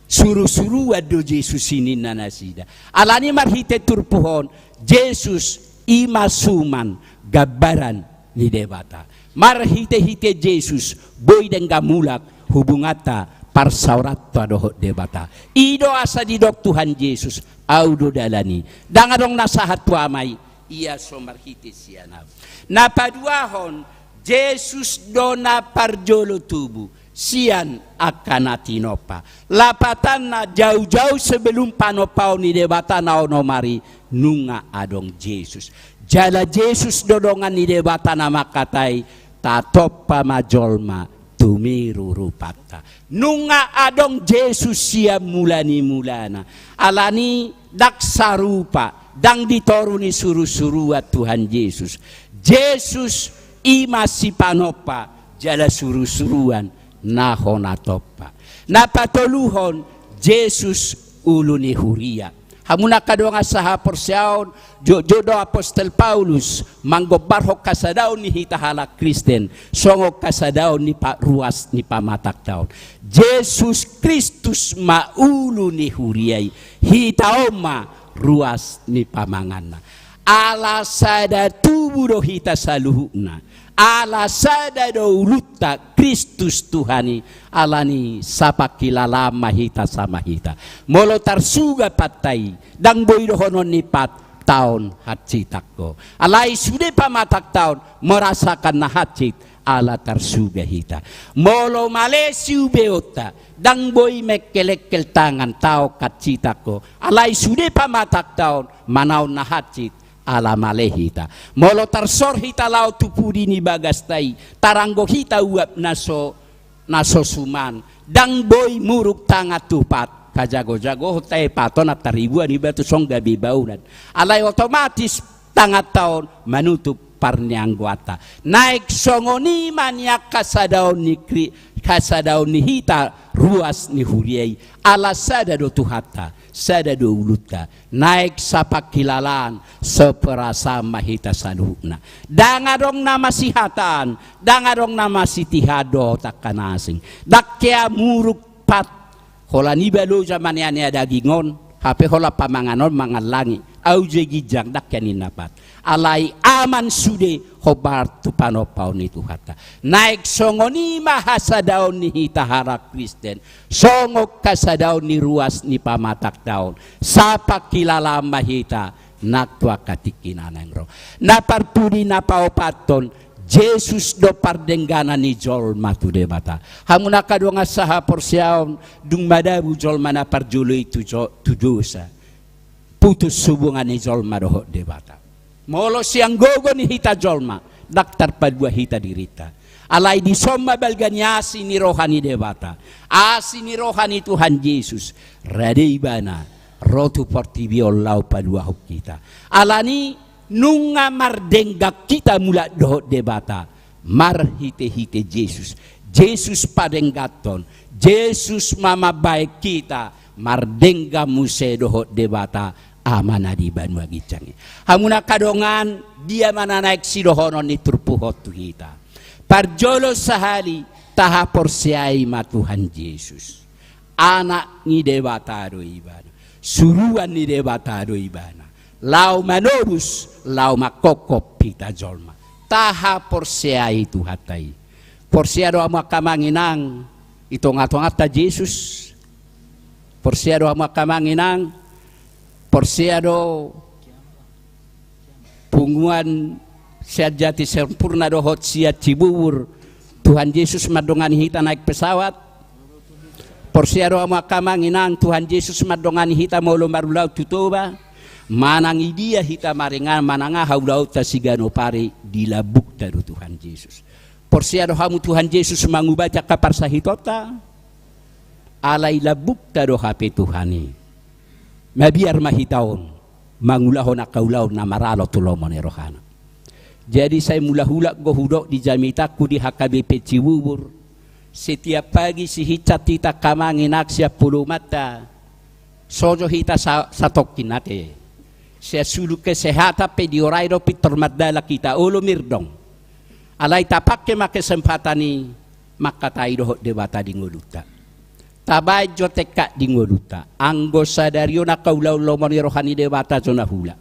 suru-suruan do Jesus i ninna nasida. Alani i marhite turpuk on, Jesus i ma suman gambaran ni Debata. Marhite-hite Jesus boi denggan mulak hubunganta, parsaoranta dohot Debata. I do asa didok Tuhan Jesus, Ahu do dalan i. Ndang adong na sahat tu Ama i, ia so marhite sian Ahu. Na paduahon, Jesus do na parjolo tubu sian angka na tinompa. Lapatanna, jau-jau sebelum panompaon ni Debata na onom ari, nunga adong Jesus. Jala Jesus do dongan ni Debata na mangkatai, tatompa ma jolma tumiru rupanta. Nunga adong Jesus sian mula ni mulana. Alani i ndang sarupa, ndang di toru ni suru-suruan Tuhan Jesus. Jesus i ma sipanompa, jala suru-suruan na hona tompa. Na patoluhon, Jesus ulu ni huria. Hamu angka dongan sahaporseaon, jotjot do apostel Paulus manggombarhon hasadaon ni hita halak Kristen songon hasadaon ni pa-, ruas ni pamatangta on. Jesus Kristus ma ulu ni huria i, hita on ma ruas ni pamanganna. Ala sada tubu do hita saluhutna. Ala sada do ulunta, Kristus Tuhan i. Alani i sapangkilalaan ma hita sama hita. Molo tarsuga patta i, ndang boi dohonon ni patta on hansitan ho. Alai sude pamatangta on merasakan na hansit ala tarsuga hita. Molo male siubeonta, ndang boi mengkelengkel tanganta on hansitan ho. Alai sude pamatangta on manaon na hansit ala male hita. Molo tarsor hita laho tu pudi ni bagasta i, taranggo hita uap na so, na so suman, ndang boi muruk tangan tu pat. Pajago-jagohon tahe pat on, antaribuan i batu songon gabe baunan. Alai otomatis tanganta on manutup parnianggoanta. Naeng songon i ma nian hasadaon ni Kri-, hasadaon ni hita ruas ni huria i. Ala sada do Tuhanta, sada do ulunta. Naeng sapangkilalaan, saperasaan ma hita saluhutna. Ndang adong na masihataan, ndang adong na masitihaan dohot angka na asing. Ndang hea muruk pat, holan iba loja manea-nea daging on, hape holan pamangan on mangallangi. Au jo i ginjang, ndang hian ninna pat. Alai aman sude hombar tu panompaon ni Tuhanta. Naeng songon i ma hasadaon ni hita halak Kristen. Songon hasadaon ni ruas ni pamatangdaon. Sapangkilalaan ma hita nang tu angka tingki na naeng ro. Na parpudi na paopathon, Jesus do pardengganan ni jolma tu Debata. Hamu na angka dongan sahaporseaon, dung madabu jolma na parjolo i tu jo-, tu dosa, putus hubungan ni jolma dohot Debata. Molo sian gogo ni hita jolma, ndang tarpalua hita dirinta. Alai dison ma balga ni asi ni roha ni Debata. Asi ni roha ni Tuhan Jesus. Rade ibana ro tu portibi on laho paluahon hita. Alani nunga mardenggan hita mulak dohot Debata. Marhitehite Jesus. Jesus padengganhon. Jesus ma mambahen hita mardenggan muse dohot Debata Ama na di banua ginjang i. Hamu na angka dongan, dia ma na naeng sidohonon ni turpuk on tu hita? Parjolo sahali, tahaporseai ma Tuhan Jesus. Anak ni Debata do ibana. Suruan ni Debata do ibana. Laho manobus, laho manghophop hita jolma. Tahaporseai Tuhanta i. Porsea do hamu angka amang inang, di tongatonganta Jesus? Porsea do hamu angka amang inang? Porsea do punguan sian Jati Sempurna dohot sian Cibubur, Tuhan Jesus mandongani hita naek pesawat? Porsea do hamu angka amang inang, Tuhan Jesus mandongani hita molo marulaon tu Toba? Manang idia hita maringanan, manang aha ulaonta siganup ari, di lambungta do Tuhan Jesus. Porsea do hamu Tuhan Jesus mangubati angka parsahitonta? Alai lambungta do hape Tuhan i. Mabiar ma hita on mangulahon angka ulaon na maralo tu lomo ni rohana. Jadi sai mulak-ulak do hudok di jamitangku di H K B P Cibubur, setiap pagi sihinsat hita angka amang inang sian polomanta, so jo hita sa-, satongkin ate. Sian sudut kesehatan pe diorai do pintor mandalan hita, olo mirdong. Alai tapangke ma kesempatan i mangkatai dohot Debata di ngolunta. Tabaen jo tekad di ngolunta. Anggo sadari on angka ulaon lomo ni roha ni Debata jo na hula.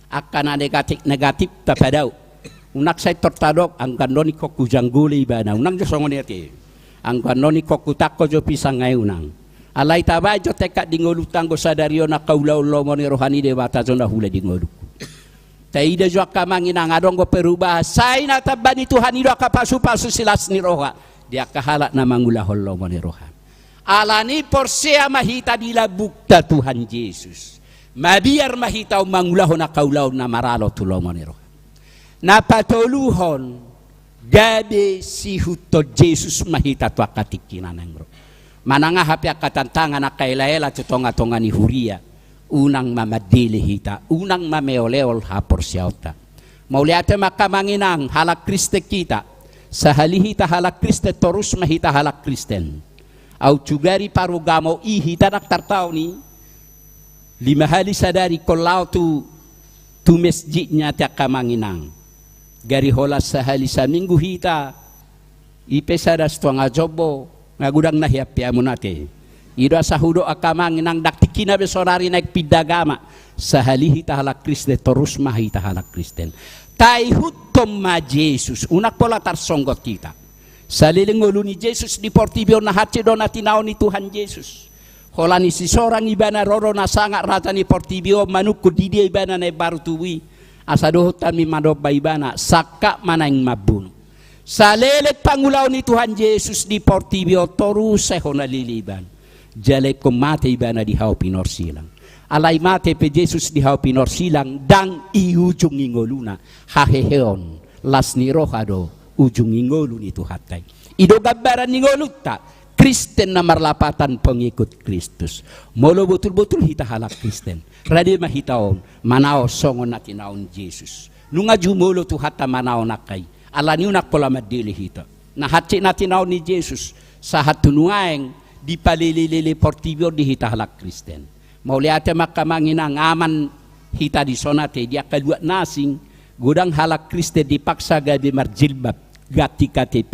Angka na negatif-negatif tapadao. Unang sai tor tadok, anggo annon ingkon hujanggole ibana. Unang jo songon i ate. Anggo annon ingkon hutangko jo pisang ai, unang. Alai tabaen jo tekad di ngolunta, anggo sadari on angka ulaon lomo ni roha ni Debata jo na hula di ngolungku. Taida jo angka amang inang, adong do perubahan. Sai na tamba ni Tuhan i do angka pasu-pasu silas ni roha di angka halak na mangulahon lomo ni roha. Alani porsea ma hita di lambungta Tuhan Jesus. Mabiar ma hita on mangulahon angka ulaon na maralo tu lomo ni roha. Na patoluhon, gabe siihuthon Jesus ma hita tu angka tingki na naeng ro. Manang aha pe angka tantangan, angka ela-ela tu tonga-tonga ni huria, unang ma mandele hita, unang ma meol-eol haporseaonta. Mauliate ma angka amang inang, halak Kristen hita. Sahali hita halak Kristen, torus ma hita halak Kristen. Au sugari parugamo i hita ndang tartaon i. Lima hali sadari ingkon laho tu, tu mesjidna ate angka amang inang. Gari holan sahali saminggu hita, i pe sada stonga jombo, nga godang na hian pe hamu ate. I do asa hudok angka amang inang, ndang tingkina be saonari naeng pinda agama. Sahali hita halak Kristen, torus ma hita halak Kristen. Taihuthon ma Jesus, unang pola tarsonggot hita. Saleleng ngolu ni Jesus di portibi on na hansit do na tinaon ni Tuhan Jesus. Holan i sisorang ibana ro do na sangap raja ni portibi on manungkun di dia ibana na imbaru tubu i. Asa dohot hami manomba ibana, sangkap ma naeng mambunu. Saleleng pangulaon ni Tuhan Jesus di portibi on torus sai hona lele ibana. Jala ingkon mate ibana di hau pinorsilang. Alai mate pe Jesus di hau pinorsilang, ndang i ujung ni ngoluna. Haheheon, las ni roha do ujung ni ngolu ni Tuhanta i. I do gambaran ni ngolunta, Kristen na marlapatan, pengikut Kristus. Molo botul-botul hita halak Kristen, rade ma hita on manaon songon na tinaon Jesus. Nunga jumolo Tuhanta manaon angka i. Alani unang pola mandele hita. Na hansit na tinaon ni Jesus, sahat tu nuaeng dipalele-lele portibi on di hita halak Kristen. Mauliate ma angka amang inang, aman hita dison ate, di angka luat na asing, godang halak Kristen dipaksa gabe marjilbab, ganti K T P,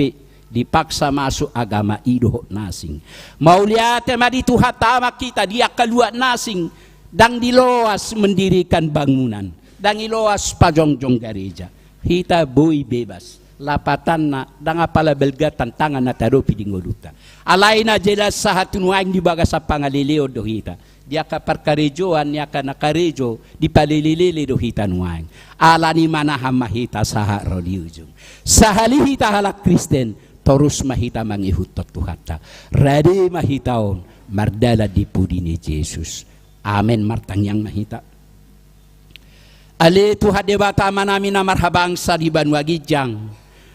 dipaksa masuk agama i dohot na asing. Mauliate ma di Tuhanta, aman hita di angka luat na asing, Ndang diloas mendirikan bangunan, ndang diloas pajongjong gareja. Hita boi bebas. Lapatanna, ndang apala balga tantangan na tahadopi di ngolunta. Alai na jelas sahat tu nuaeng di bagasan pangaleleon do hita. Di angka parkarejoan, di angka na karejo, dipalelelele do hita nuaeng. Alani i manahan ma hita sahat ro di ujung. Sahali hita halak Kristen, torus ma hita mangihuthon Tuhanta. Rade ma hita on mardalan di pudi ni Jesus. Amen. Martangiang ma hita. Ale Tuhan Debata Amanami na marhabangsa di banua ginjang,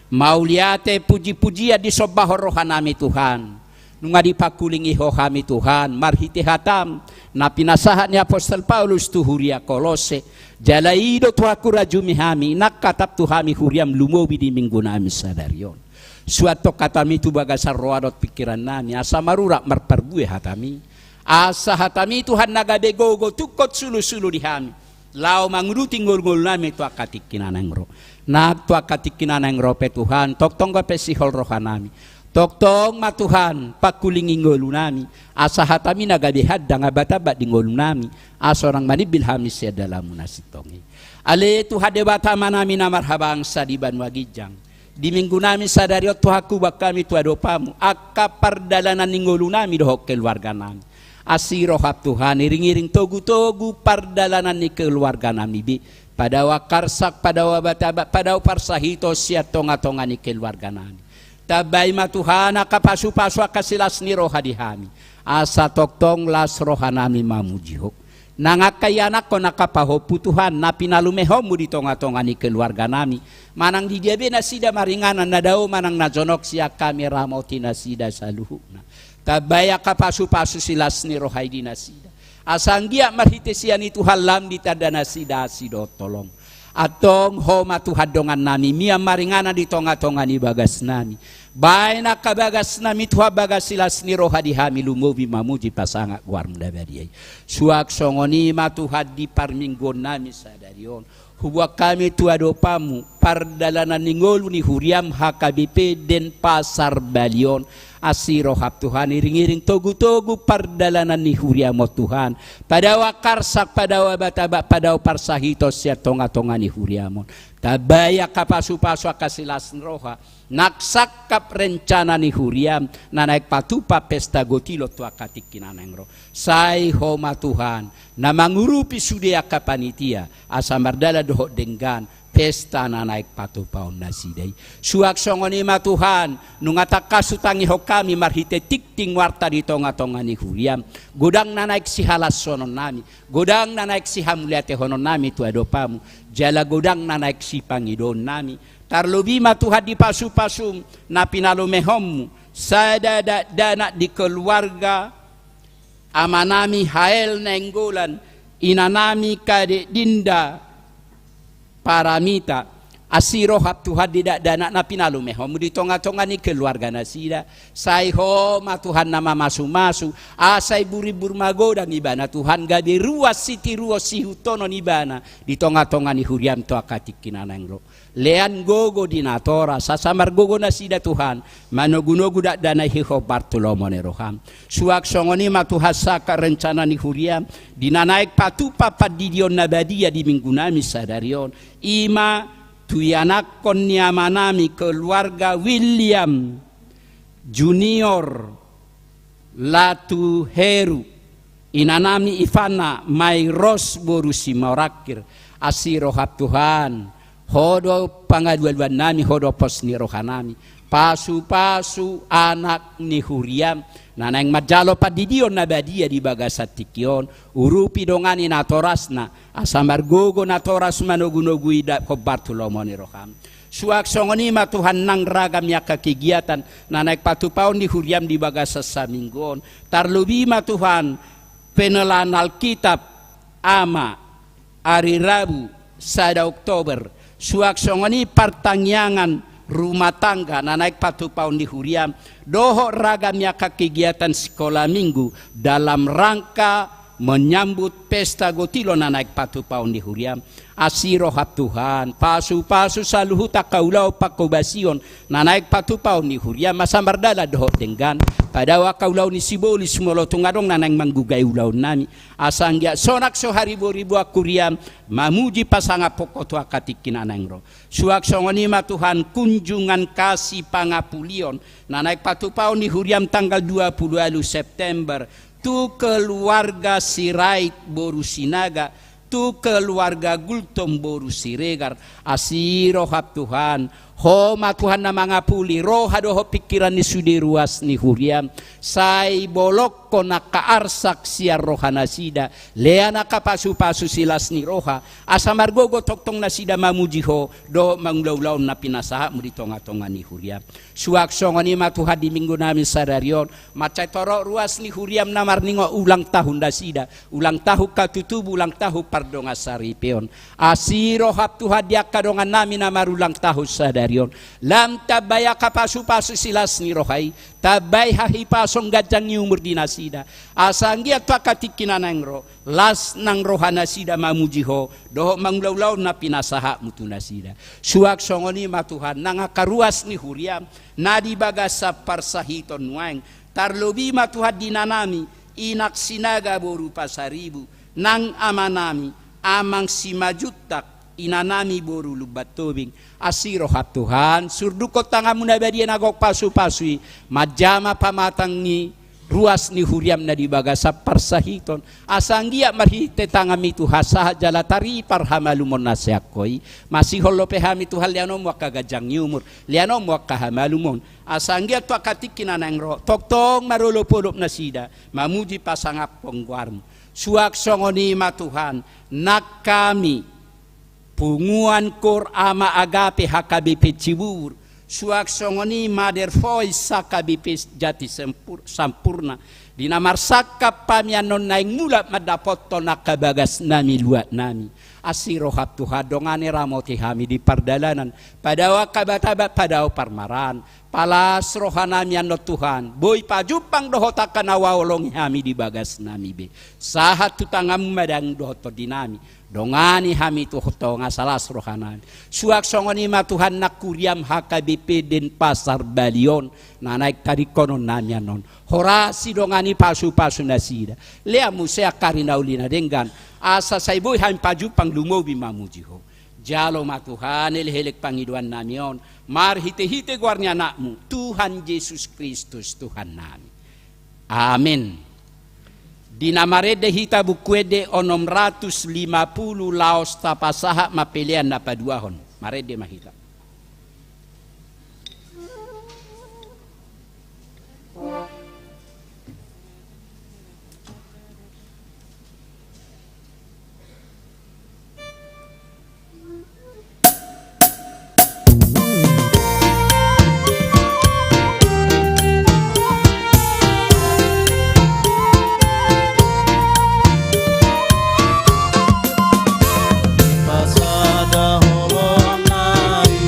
mauliate pujipujian disombahon rohanami Tuhan. Nunga dipangkulingi Ho hami Tuhan marhite hataM na pinasahat ni apostel Paulus tu huria Kolose. Jala i do Tuhanku rajumi hami nang hatap tu hami huriaM lumobi di minggunami sadari on. Suanhon hataMi tu bagasan roha dohot pingkirannami, asa marurat marparbue hataMi. Asa hataMi Tuhan na gabe gogo tungkot sulusulu di hami, laho manguduti ngolungolunami tu angka tingki na naeng ro. Nang tu angka tingki na naeng ro pe Tuhan, tongtong gabe sihol rohanami. Tongtong ma Tuhan pangkulingi ngolunami, asa hataMi na gabe handang abatambat di ngolunami, asa unang manimbil hami sian dalanMu na sintong i. Ale Tuhan Debata Amanami na marhabangsa di banua ginjang, di minggunami sadari on Tuhanku, huboan hami tu adopanMu angka pardalanan ni ngolunami dohot keluarganami. Asi rohaM Tuhan, iringiring togutogu pardalanan ni keluarganami be. Padao angka arsak, padao abatambat, padao parsahiton sian tongatonga ni keluarganami. Tambai ma Tuhan angka pasupasu, angka silas ni roha di hami, asa tongtong las rohanami mamuji Ho. Nang angka ianakhon, angka pahompu Tuhan na pinalumehonMu di tongatonga ni keluarganami, manang di dia be nasida maringanan, na dao manang na jonok, sian hami ramoti nasida saluhutna. Tambai angka pasupasu, silas ni roha i di nasida, asa anggiat marhite sian i Tuhan lam ditanda nasida asi dohot holong. Antong Ho ma Tuhan dongannami, mian maringanan di tongatonga ni bagasnami. Baen angka bagasnami Tuhan bagas silas ni roha di hami lumobi mamuji pasangap goarMu na badia i. Suang songon i ma Tuhan di parmingguonnami sadari on, huboan hami tu adopanMu pardalanan ni ngolu ni huriaM H K B P Denpasar Bali on. Asi rohaM Tuhan, iringiring togutogu pardalanan ni huriaM on Tuhan. Padao angka arsak, padao abatambat, padao parsahiton sian tongatonga ni huriaM on. Tambai angka pasupasu, angka silas ni roha, nang sangkap rencana ni huriaM na naeng patupa pesta gotilon tu angka tingki na naeng ro. Sai Ho ma Tuhan na mangurupi sude angka panitia, asa mardalan dohot denggan pesta na naeng patupaon nasida i. Suang songon i ma Tuhan, nunga tangkas hutangihon hami marhite tingting warta di tongatonga ni huriaM, godang na naeng sihalashononnami, godang na naeng sihamauliatehononnami tu adopanMu, jala godang na naeng sipangidoonnami. Tarlobi ma Tuhan di pasupasuM na pinalumehonMu sada dakdanak di keluarga amanami Hael Nainggolan, inanami Kadek Dinda Paramita. Asi rohaM Tuhan di dakdanak na pinalumehonMu di tongatonga ni keluarga nasida. Sai Ho ma Tuhan na mamasumasu, asa imburimbur magodang ibana Tuhan, gabe ruas sitiruon sihutonon ibana di tongatonga ni huriaM tu angka tingki na naeng ro. Lean gogo di natoras, asa margogo nasida Tuhan manogunogu dakdanak i hombar tu lomo ni rohaM. Suang songon i ma Tuhan sangkap rencana ni huriaM di na naeng patupa pandidion na badia di minggunami sadari on, i ma tu ianakhon ni amanami keluarga William Junior Latuheru, inanami Ivana Mairos boru Simorangkir. Asi rohaM Tuhan, Ho do pangalualuannami, Ho do pos ni rohanami. Pasupasu anak ni huriaM na naeng manjalo pandidion na badia di bagasan tingki on, urupi, dongani natorasna, asa margogo natoras manogunogu i hombar tu lomo ni rohaM. Suang songon i ma Tuhan nang ragam ni angka kegiatan na naeng patupaon ni huriaM di bagasan saminggu on. Tarlobi ma Tuhan penelaan Alkitab ama ari Rabu sada Oktober. Suang songon i partangiangan rumah tangga na naeng patupaon ni huriaM dohot ragam ni angka kegiatan sikola minggu dalam rangka Menyambut pesta gotilo na naeng patupaon ni huriam. Asi roham Tuhan, pasupasu saluhut angka ulaon pangkobasion na naeng patupaon ni huriam, asa mardalan dohot denggan. Padao angka ulaon ni sibolis molo tung adong na naeng manggugai ulaonnami. Asa anggiat sonang so hariboriboan huriam mamuji pasangaphon Ho tu angka tingki na naeng ro. Suang songon i ma Tuhan, kunjungan kasih pangapulion na naeng patupaon ni huriam tanggal dua puluh ualu September tu keluarga Sirait boru Sinaga, tu keluarga Gultom boru Siregar. Asi roham Tuhan, Ho ma Tuhan na mangapuli roha dohot pingkiran ni sude ruas ni huriam. Sai bolongkon angka arsak sian rohanasida, lean angka pasupasu silas ni roha, asa margogo tongtong nasida mamuji Ho dohot mangula ulaon na pinasahatmu di tongatonga ni huriam. Suang songon i ma Tuhan, di minggunami sadari on, mansai torop ruas ni huriam na marningot ulang tahun nasida, ulang tahun hatutubu, ulang tahun pardongansaripeon. Asi roham Tuhan, di angka dongannami na marulang tahun sadari on, lam tambai angka pasupasu silas ni roha i, tambai hahipason, ganjang ni umur di nasida, asa anggiat tu angka tingki na naeng ro, las nang rohanasida mamuji Ho dohot mangula ulaon na pinasahatmu tu nasida. Suang songon i ma Tuhan, nang angka ruas ni huriam na di bagasan parsahiton nuaeng, tarlobi ma Tuhan di inanami, Inang Sinaga boru Pasaribu, nang amanami, Amang Simanjuntak, inanami boru Lumban Tobing. Asi roham Tuhan, surdukkon tanganmu na badia na gok pasupasu i manjama pamatang ni ruas ni huriam na di bagasan parsahiton, asa anggiat marhite tanganmi Tuhan sahat jala taripar hamalumon na sian Ho i. Masihol dope hami Tuhan, leanonmu angka ganjang ni umur, leanonmu angka hamalumon, asa anggiat tu angka tingki na naeng ro, tongtong marolopolop nasida mamuji pasangaphon goarmu. Suang songon i ma Tuhan, nang hami, Punguan Koor Ama Agape H K B P Cibubur, suang songon i Mother Voice H K B P Jati Sempur-, Sampurna, di na marsangkap hami annon naeng mulak mandapothon angka bagasnami luatnami. Asi roham Tuhan, dongani ramoti hami di pardalanan, padao angka batabat, padao parmaraan, palas rohanami annon Tuhan, boi pajumpang dohot angka na huhaholongi hami di bagasnami be, sahat tu tanganmu ma dang dohot tondinami. Dongani hami Tuhan, asa las rohanami. Suang songon i ma Tuhan, nang huriam H K B P Denpasar Bali on na naeng taringkononnami annon, horasi dongani pasupasu nasida, lea muse angka ari na uli na denggan, asa sai boi hami pajumpang lumobi mamuji Ho. Jalo ma Tuhan, elek-elek pangidoannami on marhite-hite goar ni Anakmu, Tuhan Jesus Kristus Tuhannami. Amen. Di na marende hita Buku Ende onom ratus lima puluh, laos tapasahat ma pelean na paduahon. Marende ma hita. Pasada holongna i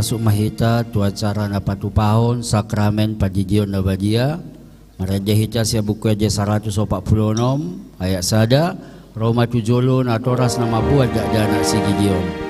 Masuk ma hita tu acara na patupahon sakramen pandidion na badia. Marende hita sian Buku Ende saratus opat pulu onom ayat sada, ro ma tu jolo natoras na mamboan dakdanak si Gideon.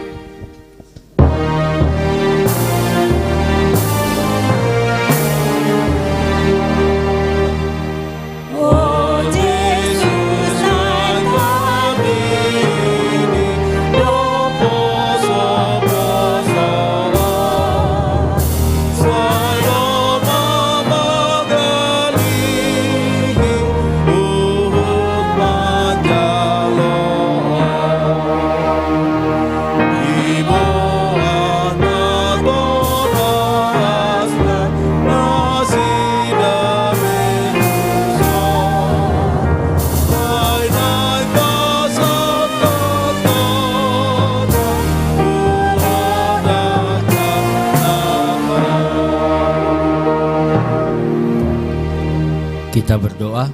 Kita berdoa.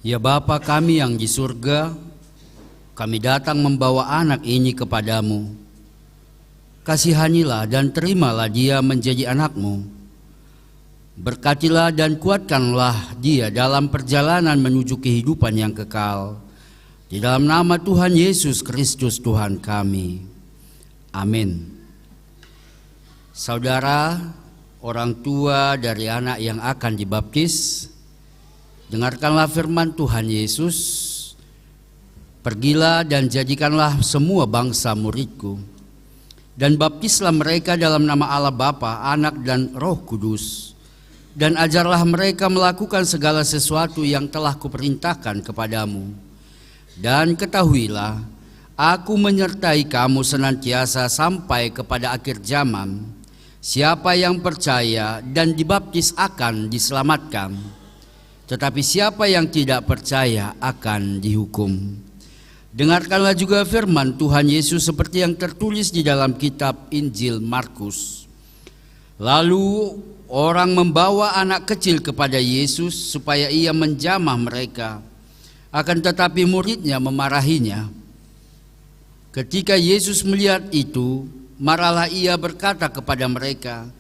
Ya Bapa kami yang di surga, kami datang membawa anak ini kepadamu. Kasihanilah dan terimalah dia menjadi anakmu. Berkatilah dan kuatkanlah dia dalam perjalanan menuju kehidupan yang kekal. Di dalam nama Tuhan Yesus Kristus Tuhan kami. Amin. Saudara, orang tua dari anak yang akan dibaptis, dengarkanlah firman Tuhan Yesus, "Pergilah dan jadikanlah semua bangsa muridku, dan baptislah mereka dalam nama Allah Bapa, Anak, dan Roh Kudus, dan ajarlah mereka melakukan segala sesuatu yang telah kuperintahkan kepadamu. Dan ketahuilah, Aku menyertai kamu senantiasa sampai kepada akhir zaman. Siapa yang percaya dan dibaptis akan diselamatkan, tetapi siapa yang tidak percaya akan dihukum." Dengarkanlah juga firman Tuhan Yesus seperti yang tertulis di dalam kitab Injil Markus. Lalu orang membawa anak kecil kepada Yesus supaya ia menjamah mereka. Akan tetapi muridnya memarahinya. Ketika Yesus melihat itu, marahlah ia berkata kepada mereka,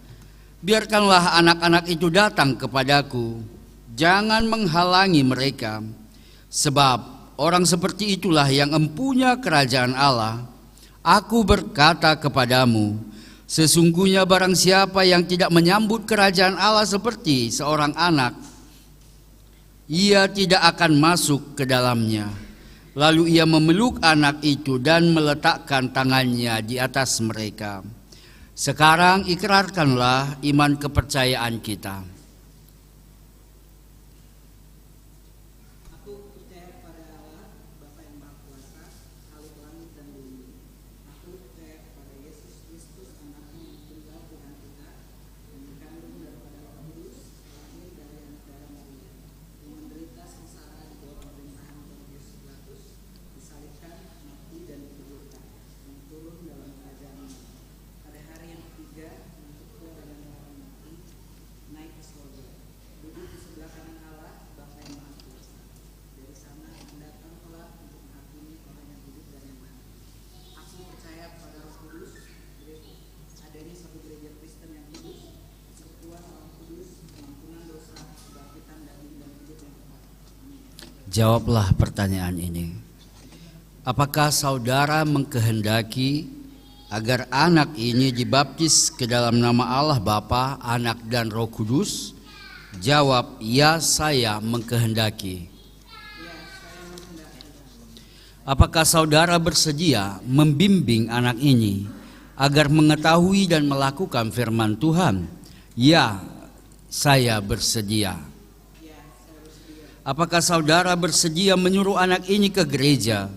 "Biarkanlah anak-anak itu datang kepadaku, jangan menghalangi mereka. Sebab orang seperti itulah yang empunya kerajaan Allah. Aku berkata kepadamu, sesungguhnya barang siapa yang tidak menyambut kerajaan Allah seperti seorang anak, ia tidak akan masuk ke dalamnya." Lalu ia memeluk anak itu dan meletakkan tangannya di atas mereka. Sekarang ikrarkanlah iman kepercayaan kita. Aku percaya kepada Allah, Bapa yang Maha Kuasa, Khalik langit dan bumi. Aku percaya kepada Yesus Kristus, Anaknya yang tunggal, Tuhan kita, yang dikandung daripada Roh Kudus, lahir dari anak darah Maria, yang menderita sengsara di bawah pemerintahan Pontius Pilatus, disalibkan, mati, dan dikuburkan, dan turun dalam kerajaan Allah. Pada hari yang ketiga, bangkit pula dari antara orang mati, naik ke surga. Duduk di sebelah kanan Allah, Bapa yang Maha Kuasa. Dari sana datang kelak untuk menghakimi orang yang hidup dan yang mati. Aku percaya kepada Roh Kudus, adanya satu gereja Kristen yang kudus, persekutuan orang kudus, pengampunan dosa, kebangkitan daging dan hidup yang kekal. Amin. Jawablah pertanyaan ini. Apakah saudara mengkehendaki agar anak ini dibaptis ke dalam nama Allah Bapa, Anak, dan Roh Kudus? Jawab, "Ya, saya mengkehendaki." Apakah saudara bersedia membimbing anak ini agar mengetahui dan melakukan firman Tuhan? Ya, saya bersedia. Apakah saudara bersedia menyuruh anak ini ke gereja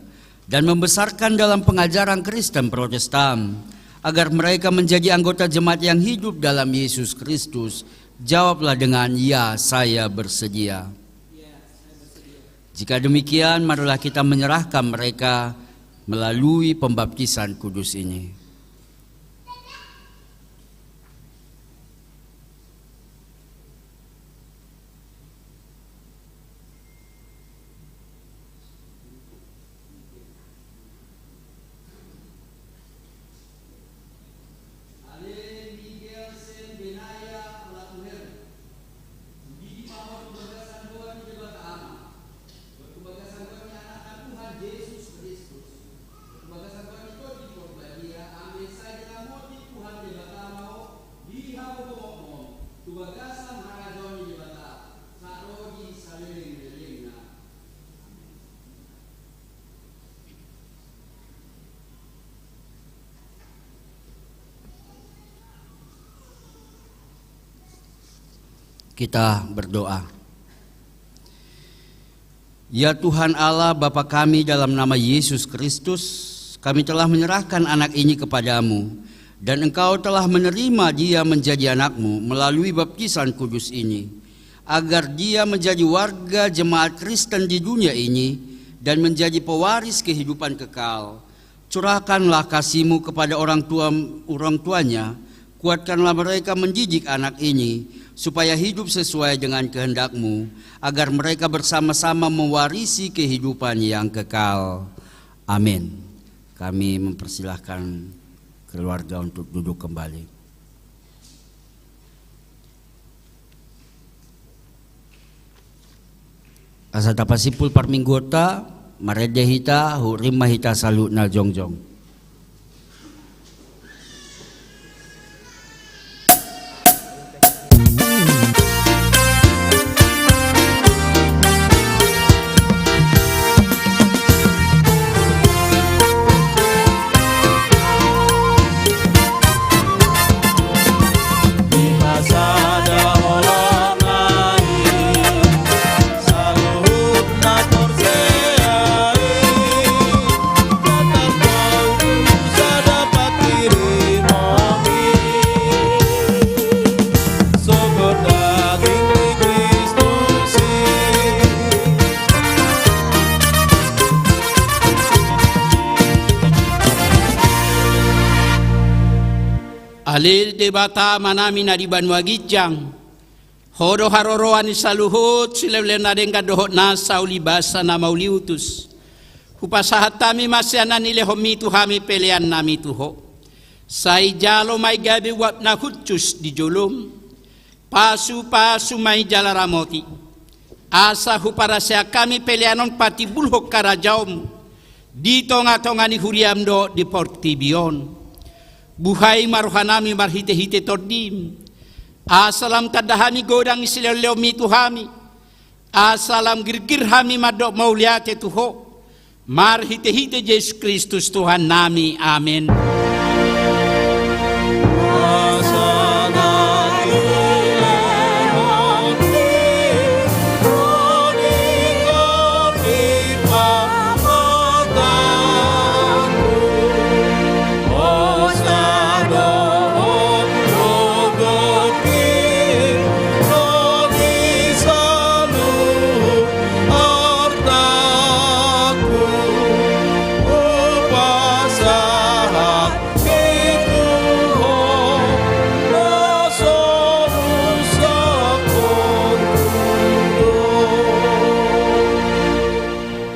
dan membesarkan dalam pengajaran Kristen Protestan, agar mereka menjadi anggota jemaat yang hidup dalam Yesus Kristus? Jawablah dengan, "Ya, saya bersedia." Jika demikian, marilah kita menyerahkan mereka melalui pembaptisan kudus ini. Kita berdoa. Ya Tuhan Allah, Bapa kami, dalam nama Yesus Kristus, kami telah menyerahkan Anak ini kepada-Mu, dan Engkau telah menerima Dia menjadi Anak-Mu melalui baptisan kudus ini, agar Dia menjadi warga jemaat Kristen di dunia ini dan menjadi pewaris kehidupan kekal. Curahkanlah kasih-Mu kepada orang tua, orang tuanya, kuatkanlah mereka mendidik anak ini, supaya hidup sesuai dengan kehendak-Mu, agar mereka bersama-sama mewarisi kehidupan yang kekal. Amin. Kami mempersilahkan keluarga untuk duduk kembali. Asa tapasimpul parmingguonta, marende hita, hurim ma hita saluhutna jongjong. Ale Debata Amanami na di banua ginjang, Ho do haroroan ni saluhut sileuleu na denggan dohot nasa ulibasa na mauliutus. Hupasahat hami ma sian na nilehonmi tu hami peleannami tu Ho. Sai jalo ma i gabe uap na hushus di jolom. Pasupasu ma i jala ramoti, asa huparaseak hami pelean on patimbulhon harajaonmu di tongatonga ni huriam dohot di portibi on. Buhai ma rohanami marhitehite Tondim, asa lam tanda hami godang ni silehonlehonmi tu hami, asa lam girgir hami mandok mauliate tu Ho, marhitehite Jesus Kristus Tuhannami. Amen.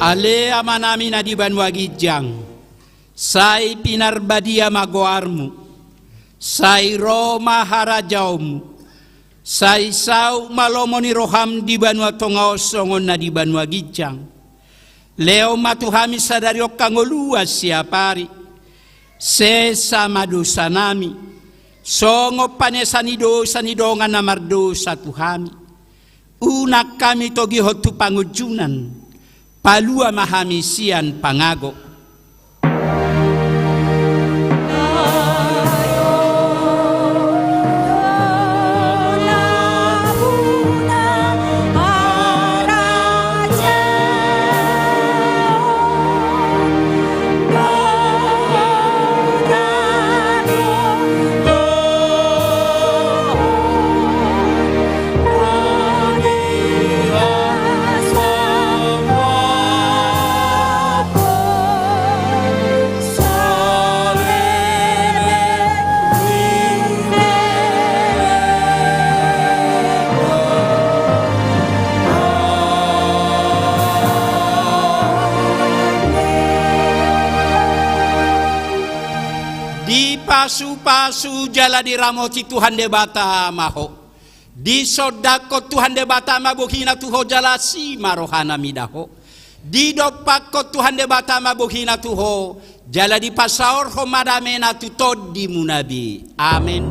Ale Amanami na di banua ginjang, sai pinarbadia ma goarmu, sai ro ma harajaonmu, sai saut ma lomo ni roham di banua tonga on songon na di banua ginjang. Lehon ma tu hami sadari on hangoluan siapari. Sesa ma dosanami, songon panesa ni dosa ni dongan na mardosa tu hami. Unang hami togihon tu pangunjunan, palua ma hami sian pangago. Dipasupasu jala diramoti Tuhan Debata ma ho. Disondangkon Tuhan Debata ma bohina tu ho jala asi ma rohana mida ho. Didompakkon Tuhan Debata ma bohina tu ho jala dipasaorhon ma damena tu tondimuna be. Amen.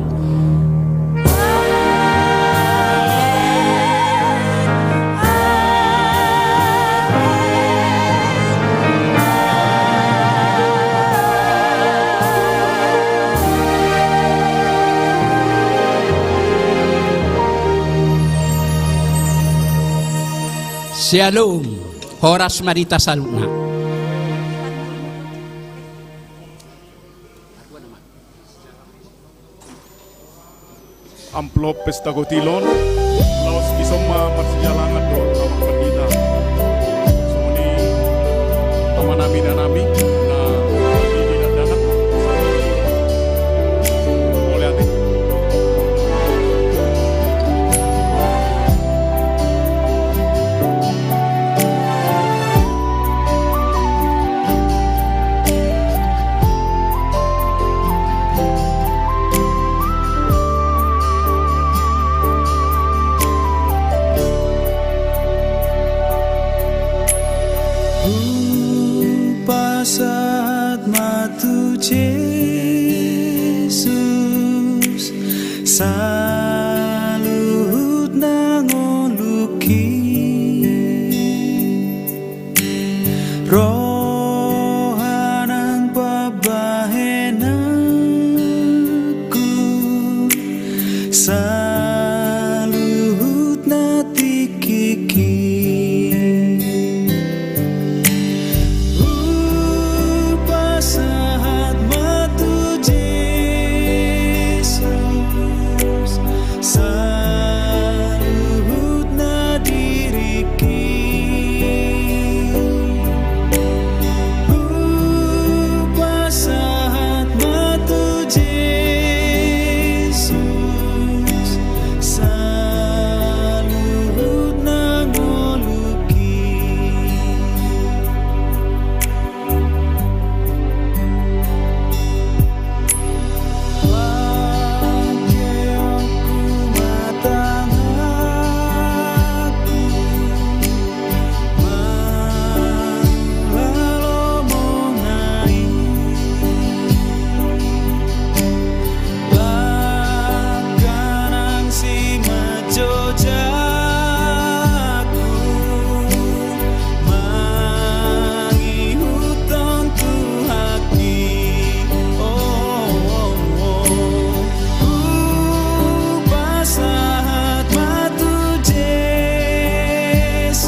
Syalom. Horas ma di hita saluhutna. Amplop pesta kotilon, laos dison ma marsijalangan dohot amang pandita. Songon i amanami, inanami, na di dakdanak. Mauliate. Hupasahat ma tu Jesus saluhut na ngolungki. Roha nang pambahenanku saluhutna tingkingki. Hupasahat ma tu Jesus saluhutna diringki. Hupasahat ma tu Jesus saluhutna ngolungki. Langka nang simanjujung, mangihuthon Tuhanki. Oh, oh, oh. Hupasahat ma tu Jesus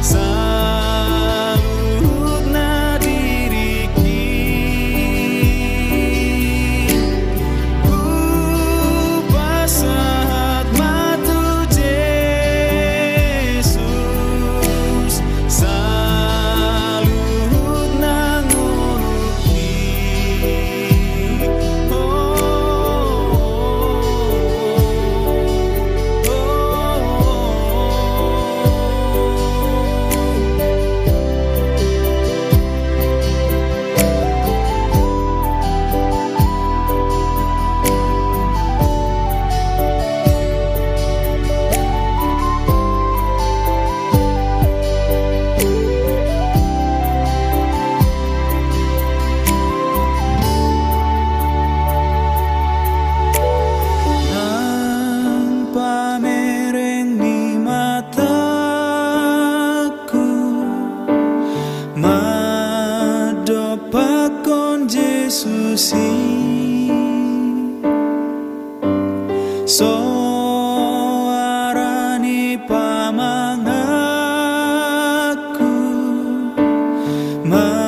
saluhutna diringki. Hupasahat ma tu Jesus saluhutna ngolungki. Nang pamereng ni matangku mandompakkon Jesus i. Soara ni pamanganku ma